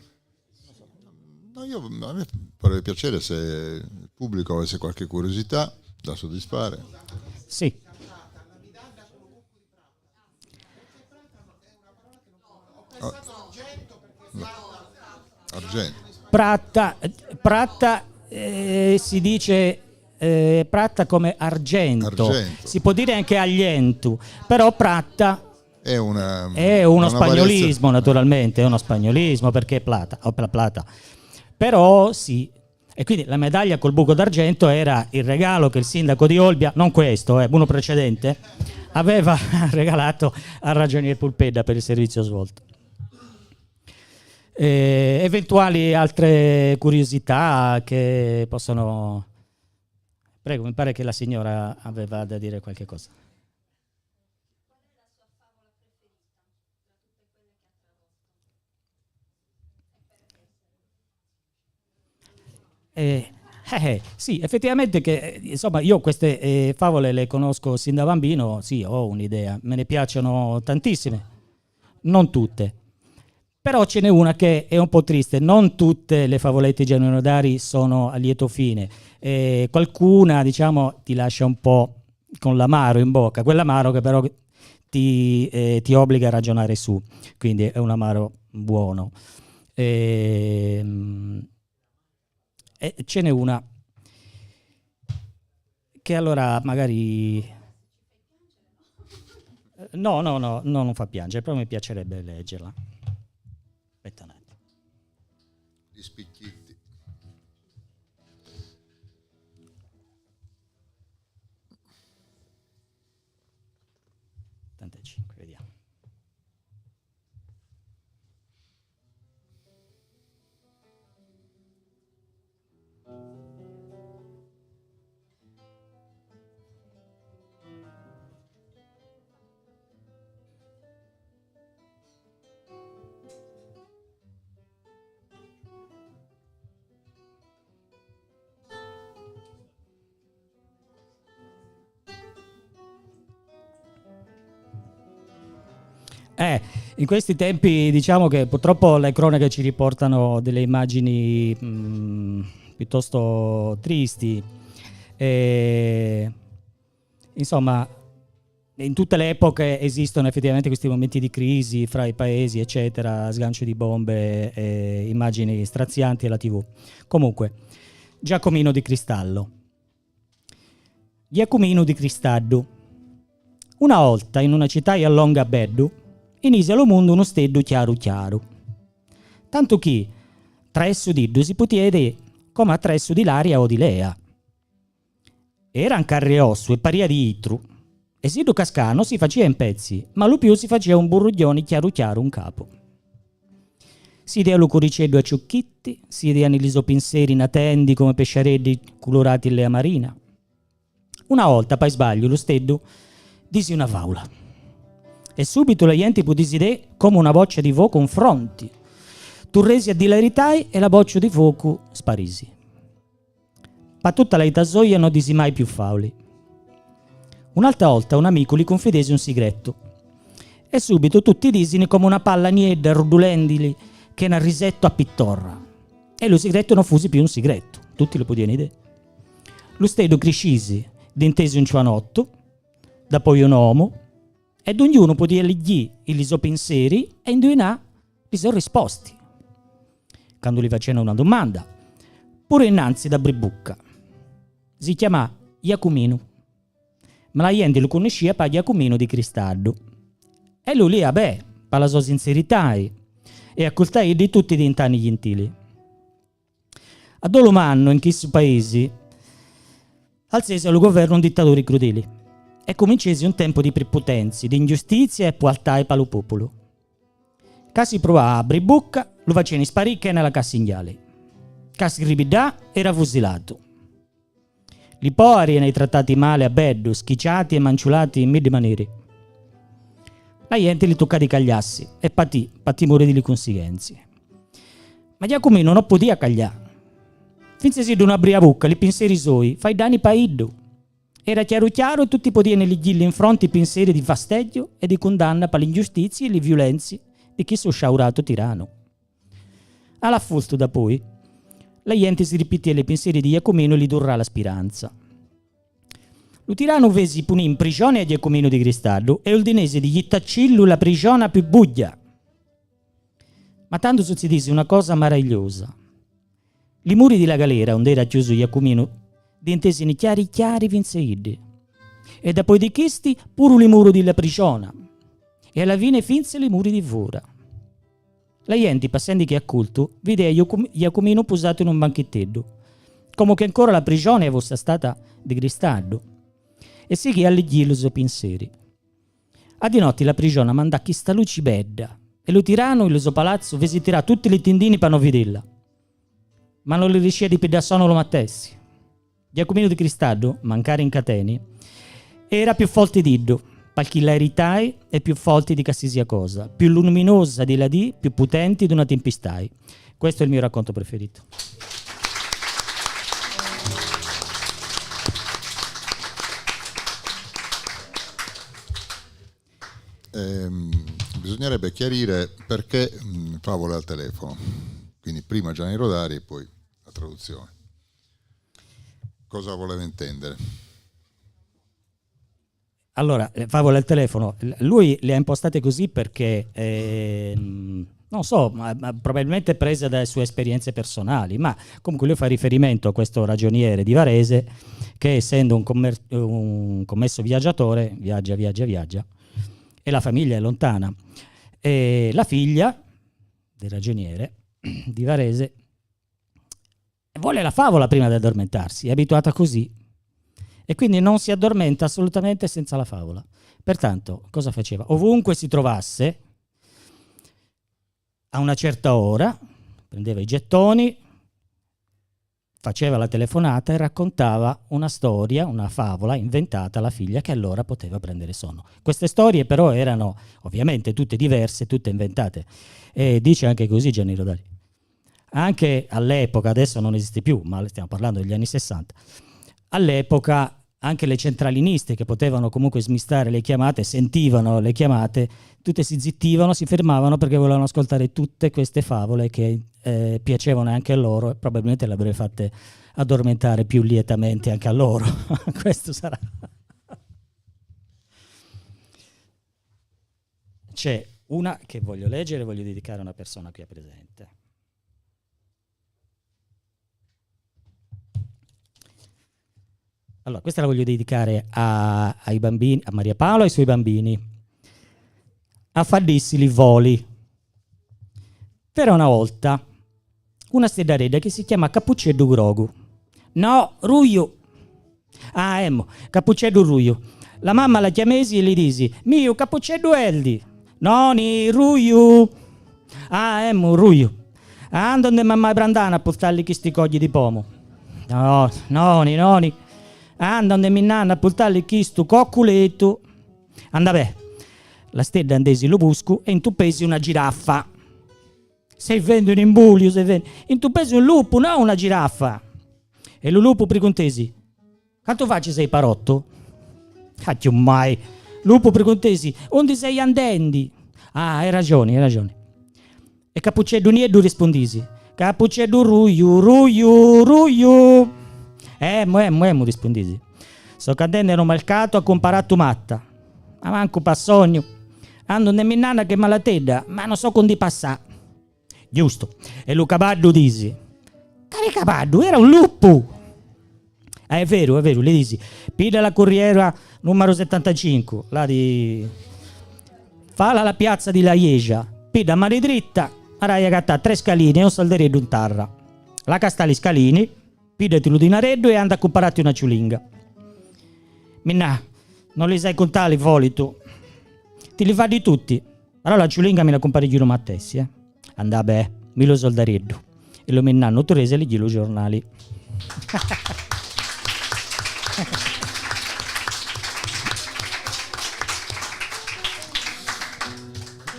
No, io, a me farebbe piacere se il pubblico avesse qualche curiosità da soddisfare. Sì. Ah. Argento. Pratta, pratta, eh, si dice, eh, pratta come argento. Argento. Si può dire anche agliento, però pratta è una, è uno spagnolismo, naturalmente, è uno spagnolismo, perché plata, o pla-, plata. Però sì. E quindi la medaglia col buco d'argento era il regalo che il sindaco di Olbia, non questo, eh, uno precedente, aveva regalato al ragionier Pulpedda per il servizio svolto. Eh, eventuali altre curiosità che possono... Prego, mi pare che la signora aveva da dire qualche cosa. Eh, eh, eh, sì, effettivamente che, eh, insomma, io queste, eh, favole le conosco sin da bambino, sì, ho un'idea, me ne piacciono tantissime, non tutte. Però ce n'è una che è un po' triste, non tutte le favolette di Giannino Rodari sono a lieto fine, eh, qualcuna, diciamo, ti lascia un po' con l'amaro in bocca, quell'amaro che però ti, eh, ti obbliga a ragionare su, quindi è un amaro buono. Ehm, e ce n'è una che allora magari... No, no, no, no, non fa piangere, però mi piacerebbe leggerla. Aspetta un attimo. Gli spicchietti. Ottantacinque, vediamo. Eh, in questi tempi diciamo che purtroppo le cronache ci riportano delle immagini, mm, piuttosto tristi. E, insomma, in tutte le epoche esistono effettivamente questi momenti di crisi fra i paesi, eccetera, sgancio di bombe e immagini strazianti alla T V. Comunque, Giacomino di Cristallo. Giacuminu di Cristaddu. Una olta, in una cità iallonga beddu, inisi a lu mundu unu steddu chiaru chiaru. Tantu chi, traessu d'iddu si putia edè come a traessu di l'aria o di l'ea. Era ancarriossu e paria di itru, e siddu cascà no si facia in pezzi, ma lu più si facia un burrughjoni chiaru chiaru in capu. Si idea lu curiceddu a ciucchitti, si idea ni li so pinseri natendi come pesciareddi culurati in l'ea marina. Una olta, pai sbagliu, lu steddu disi una faula. E subitu la jenti pudisi idè come una boccia di focu in fronti. Turresi a dì la eritai e la boccia di focu sparisi. Pa tutta la ita soia no disi mai più fauli. Un'alta olta un amicu li cunfidesi un sigrettu. E subitu tutti disini come una palla niedda ruddulendili che n'arrisettu a pittorra. E lu sigrettu no fusi più un sigrettu, tutti lu pudiani idè. Lu steddu criscisi, dintesi un ciuanottu, dapoi un omu, ed ognunu pudia liggì i li so pinseri e induinà li so risposti. Candu li facianu una dumanda, puru innanzi da bribucca. Si chiamà Iacuminu. Ma la jenti lu cunniscia pa Giacuminu di Cristaddu. E lu li abè, pa la so sinseritai, e accultai di tutti dintani jintili. A dolu mannu in chissu paisi alzesi a lu governu un dittaduri crudili e cuminciesi un tempu di priputenzi, di ingiustizia e pualtai pa lu pupulu. Ca si pruvà a abri bucca, lu faciani sparì chena la cassingiali. Ca si ribiddà, era fusilatu. Li poari eni trattati mali a beddu, schiciati e manciulati in middi maniri. La jenti li tuccà di cagliassi e patì, pa timuri di li cunsighenzi. Ma Giacuminu no pudia caglià. Finza siddu no abria bucca, li pinseri soi, faiddani pa iddu. Era chiaru chiaru e tutti pudiani liggilli in fronti pinseri di fasteggio e di cundanna pa l'ingiustizi e li viulenzi di chissu sciauratu tiranu. A l'affultu dapoi, la jenti si ripitia li pinseri di Giacuminu e li durrà la spiranza. Lu tiranu vesi punì in prigioni a Giacuminu di Cristaddu e ul dinesi di jittaccillu la prigiona più bugia. Ma tandu succedisi una cosa maravigliosa. Li muri di la galera, onde era chiusu Giacuminu, dintesini chiari chiari finza iddi. E dapoi di chisti, puru li muru di la prigiona. E a la fine finza li muri di fora. La jenti, passendi chi accultu, videa Giacum-, Giacuminu pusatu in un banchitteddu, comu che ancora la prigiona fosse stata di Cristaddu, e sighia a liggillu so pinseri. A di notti la prigion a mandà chista luci bedda, e lu tiranu in lu so palazzu fesi tirà tutti li tindini pa no vidilla. Ma no li riescì a dipidda sonnu lu mattessi. Giacuminu di Cristaddu, mancari in cateni, era più folti d'iddu, palchì la eritai è più folti di casisia cosa, più luminosa di la dì, più putenti d'una timpistai. Questo è il mio racconto preferito. Ehm, bisognerebbe chiarire perché, mm, favole al telefono. Quindi prima Gianni Rodari e poi la traduzione. Cosa voleva intendere? Allora, le favole al telefono, l- lui le ha impostate così perché, ehm, non so, ma, ma probabilmente prese dalle sue esperienze personali, ma comunque lui fa riferimento a questo ragioniere di Varese che, essendo un, commer- un commesso viaggiatore, viaggia, viaggia, viaggia, e la famiglia è lontana. E la figlia del ragioniere di Varese vuole la favola prima di addormentarsi, è abituata così. E quindi non si addormenta assolutamente senza la favola. Pertanto, cosa faceva? Ovunque si trovasse, a una certa ora, prendeva i gettoni, faceva la telefonata e raccontava una storia, una favola inventata alla figlia, che allora poteva prendere sonno. Queste storie però erano ovviamente tutte diverse, tutte inventate. E dice anche così Gianni Rodari. Anche all'epoca, adesso non esiste più, ma stiamo parlando degli anni sessanta, all'epoca anche le centraliniste, che potevano comunque smistare le chiamate, sentivano le chiamate, tutte si zittivano, si fermavano perché volevano ascoltare tutte queste favole che, eh, piacevano anche a loro, e probabilmente le avrebbe fatte addormentare più lietamente anche a loro. Questo sarà. C'è una che voglio leggere, voglio dedicare a una persona qui presente. Allora, questa la voglio dedicare a, ai bambini, a Maria Paola e ai suoi bambini. A faddissi li voli. V'era una volta una steddaredda che si chiama Cappucceddu Grogu. No, Ruiu. Ah, emmo, Cappucceddu Ruiu. La mamma la chiamesi e li disi: "Miu, Cappucceddu Eldi." "Noni, Ruiu." "Ah, emmo, Ruiu." "Anda onde mammai Brandana a purtalli chisti cogli di pomu." "No, noni, noni." "Anda onde minnana a purtalli chistu cocculetu." Anda bè. La stedda andesi in lu buscu e intuppesi una giraffa. Sei vendi un imbuliu, sei vendi. Intuppesi un lupu, no una giraffa. E lu lupu priguntesi: "Cantu faci sei parottu?" "Aghju mai." Lupu priguntesi: "Undi sei andendi?" "Ah, hai ragioni, hai ragioni." E Cappucceddu Nieddu rispundisi: "Cappucceddu Ruiu, Ruiu, Ruiu." "Emmo, emmo, emmo," rispundisi. "So' andendu in u mercatu a cumparà tumatta. Ma mancu pa sognu. Ando onde minnana ch'è malatedda, ma no so cundi passà." Giustu. E lu cabaddu disi: "Cali cabaddu? Era un lupu!" "Ah, è veru, è veru," li disi. "Pidda la curriera numaru settantacinque, là di, fala la piazza di la iesia. Pidda a mani dritta, arai a cattà tre scalini e un soldareddu in tarra. Là ca sta li scalini, piddati lu dinareddu e anda a cumparatti una ciulinga." "Minnà, no li sai cuntà li voli tu. Ti li faddi tutti. Allora la ciulinga mi la cumpari ghjù lu mattessi, eh." "Anda bè, mi lu soldareddu." E lu minnà nu trese lighì lu giornali.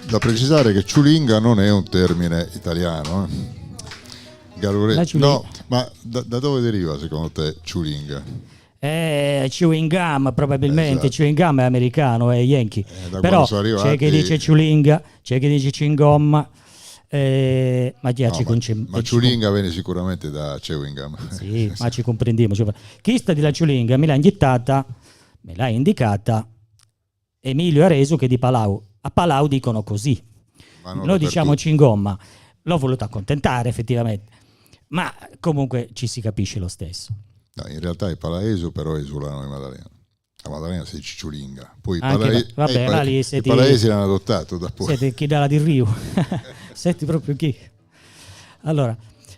Da precisare che ciulinga non è un termine italiano, eh. Galure- La ciulinga. No, ma da, da dove deriva secondo te ciulinga? Eh, chewing gum, probabilmente. Esatto. Chewing gum è americano, è yankee. Eh, da Però quando sono c'è chi arrivati dice ciulinga, c'è chi dice cingomma, eh, ma chi No, ci ma, concem- ma ci ciulinga vene sicuramente da chewing gum. Sì, ma ci comprendiamo. Cioè, chista di la ciulinga mi l'ha indittata, me l'ha indicata Emilio Aresu, che è di Palau. A Palau dicono così. Ma non Noi diciamo dappertutto. Cingomma. L'ho voluto accontentare effettivamente. Ma comunque ci si capisce lo stesso. No, in realtà i palaesu però esulano di Maddalena. A Maddalena si dice ciulinga. Poi i Anche palae- la- vabbè, eh, i pa- là lì i siete- palaesi l'hanno adottato dopo. Senti chi dà la di Riu. Senti proprio chi. Allora,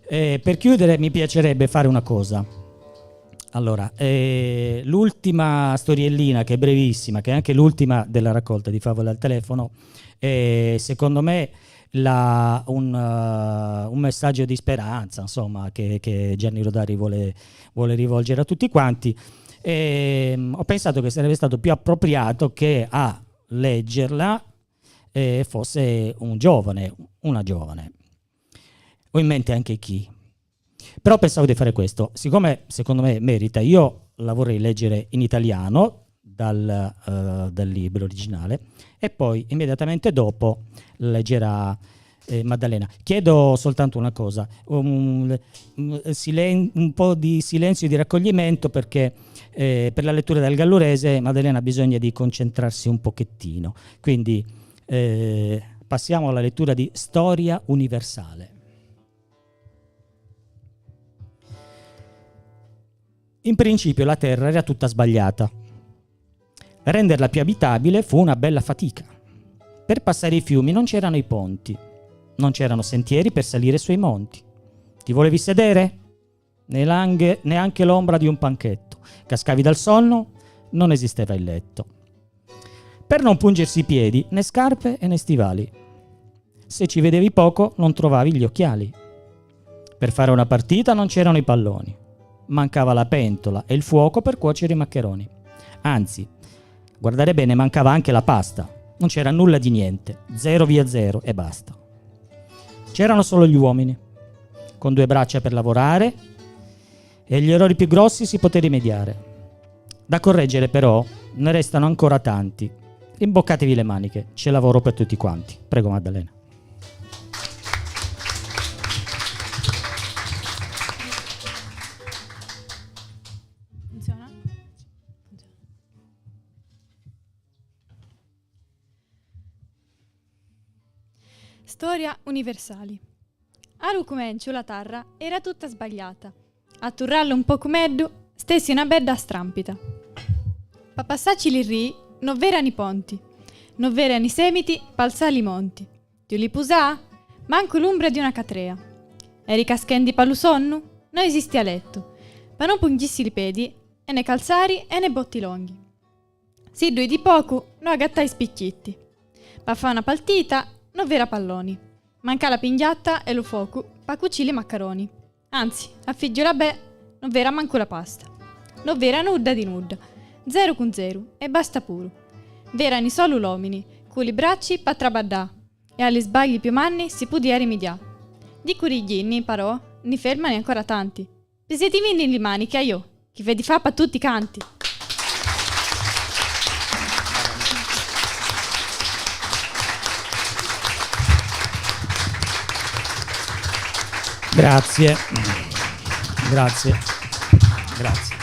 eh, per chiudere mi piacerebbe fare una cosa. Allora, eh, l'ultima storiellina, che è brevissima, che è anche l'ultima della raccolta di favole al telefono, è, secondo me, la, un, eh, un messaggio di speranza, insomma, che, che Gianni Rodari vuole, vuole rivolgere a tutti quanti. Ehm, ho pensato che sarebbe stato più appropriato che a leggerla, eh, fosse un giovane, una giovane. Ho in mente anche chi. Però pensavo di fare questo, siccome secondo me merita, io la vorrei leggere in italiano dal, eh, dal libro originale e poi immediatamente dopo la leggerà, eh, Maddalena. Chiedo soltanto una cosa, un, un silen-, un po' di silenzio e di raccoglimento perché, eh, per la lettura del gallurese Maddalena ha bisogno di concentrarsi un pochettino. Quindi, eh, passiamo alla lettura di Storia universale. In principio la terra era tutta sbagliata. Renderla più abitabile fu una bella fatica. Per passare i fiumi non c'erano i ponti, non c'erano sentieri per salire sui monti. Ti volevi sedere? Neanche, neanche l'ombra di un panchetto. Cascavi dal sonno, non esisteva il letto. Per non pungersi i piedi, né scarpe e né stivali. Se ci vedevi poco, non trovavi gli occhiali. Per fare una partita non c'erano i palloni. Mancava la pentola e il fuoco per cuocere i maccheroni. Anzi, guardare bene, mancava anche la pasta. Non c'era nulla di niente, zero via zero e basta. C'erano solo gli uomini, con due braccia per lavorare, e gli errori più grossi si poté rimediare. Da correggere, però, ne restano ancora tanti. Rimboccatevi le maniche, c'è lavoro per tutti quanti. Prego, Maddalena. Funziona? Funziona. Storia universali. A lu cumenciu la tarra era tutta sbagliata. A turralla un pocu meddu, stessi una bedda strampita. Pa passacci li rii, no v'erani ponti, no v'erani semiti p'alzà li monti. Ti li pusà? Mancu l'umbra di una catrea. Eri caschendi pa lu sonnu? No esistia lettu. Pa no pungissi li pedi, e ne calzari e ne botti longhi. Siddu i di pocu, no agattai spicchitti. Pa fà una paltita, no v'era palloni. Mancà la pingiatta e lu focu, pa cucì li maccaroni. Anzi, a figgiola bè, no v'era mancu la pasta. No v'era nudda di nudda. Zeru cun zeru, e basta puru. V'erani solu l'omini, cu li bracci pa trabaddà, e a li sbagli più manni si pudia rimidià. Di curighjini, parò, ni fermani ancora tanti. Pisetivinni li manichi a iò, chi v'è di fà pa tutti canti. Grazie. Grazie. Grazie.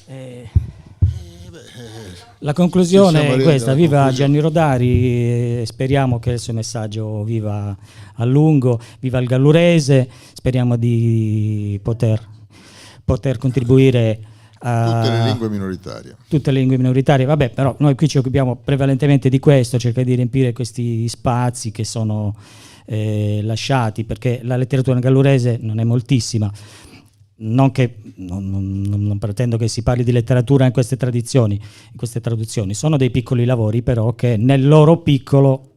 Eh, la conclusione è questa, viva Gianni Rodari, eh, speriamo che il suo messaggio viva a lungo, viva il gallurese, speriamo di poter, poter contribuire a tutte le lingue minoritarie. Tutte le lingue minoritarie, vabbè, però noi qui ci occupiamo prevalentemente di questo, cercare di riempire questi spazi che sono, eh, lasciati, perché la letteratura in gallurese non è moltissima. Non che, non, non, non, non pretendo che si parli di letteratura in queste tradizioni, in queste traduzioni. Sono dei piccoli lavori, però, che nel loro piccolo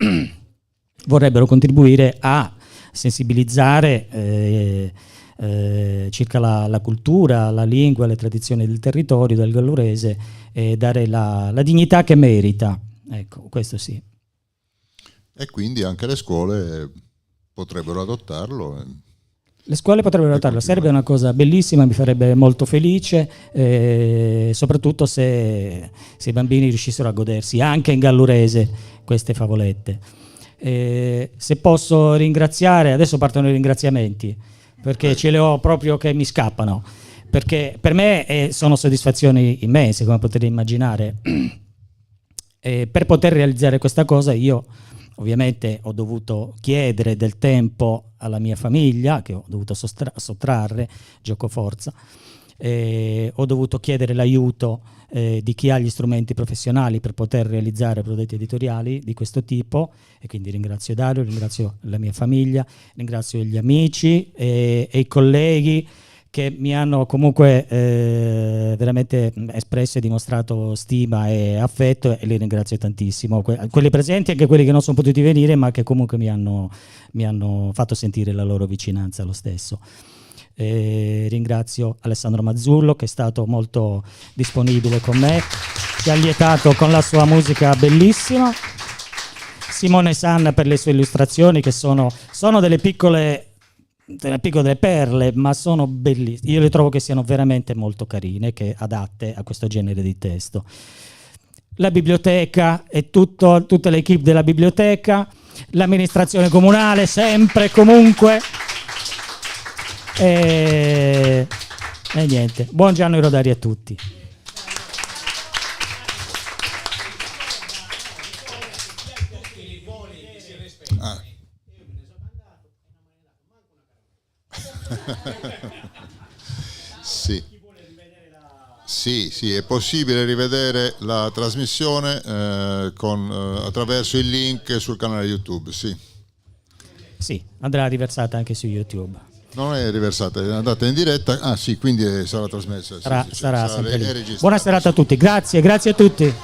vorrebbero contribuire a sensibilizzare, eh, eh, circa la, la cultura, la lingua, le tradizioni del territorio, del gallurese, e dare la, la dignità che merita. Ecco, questo sì. E quindi anche le scuole potrebbero adottarlo, eh. Le scuole potrebbero adottarlo, sarebbe una cosa bellissima, mi farebbe molto felice, eh, soprattutto se, se i bambini riuscissero a godersi anche in gallurese queste favolette. Eh, se posso ringraziare, adesso partono i ringraziamenti, perché ce le ho proprio che mi scappano, perché per me, eh, sono soddisfazioni immense, come potete immaginare. E per poter realizzare questa cosa io ovviamente ho dovuto chiedere del tempo alla mia famiglia, che ho dovuto sostra-, sottrarre, giocoforza, e ho dovuto chiedere l'aiuto, eh, di chi ha gli strumenti professionali per poter realizzare prodotti editoriali di questo tipo, e quindi ringrazio Dario, ringrazio la mia famiglia, ringrazio gli amici e, e i colleghi che mi hanno comunque, eh, veramente, mm, espresso e dimostrato stima e affetto, e li ringrazio tantissimo. Que-, quelli presenti e anche quelli che non sono potuti venire, ma che comunque mi hanno, mi hanno fatto sentire la loro vicinanza lo stesso. E ringrazio Alessandro Mazzullo, che è stato molto disponibile con me, ci ha allietato con la sua musica bellissima. Simone Sanna per le sue illustrazioni, che sono, sono delle piccole, delle piccole perle, ma sono belli-, io le trovo che siano veramente molto carine, che adatte a questo genere di testo. La biblioteca e tutto, tutta l'equipe della biblioteca, l'amministrazione comunale, sempre e comunque. E, e niente, buon Gianni Rodari a tutti. Ah. Sì. Sì, sì, è possibile rivedere la trasmissione, eh, con, eh, attraverso il link sul canale YouTube, sì. Sì, andrà riversata anche su YouTube. Non è riversata, è andata in diretta. Ah, sì, quindi, eh, sarà trasmessa. Sì, Sarà, sì, sì, sarà sarà sempre re-, lì. È registrata, Buona serata a sì. Tutti, grazie, grazie a tutti.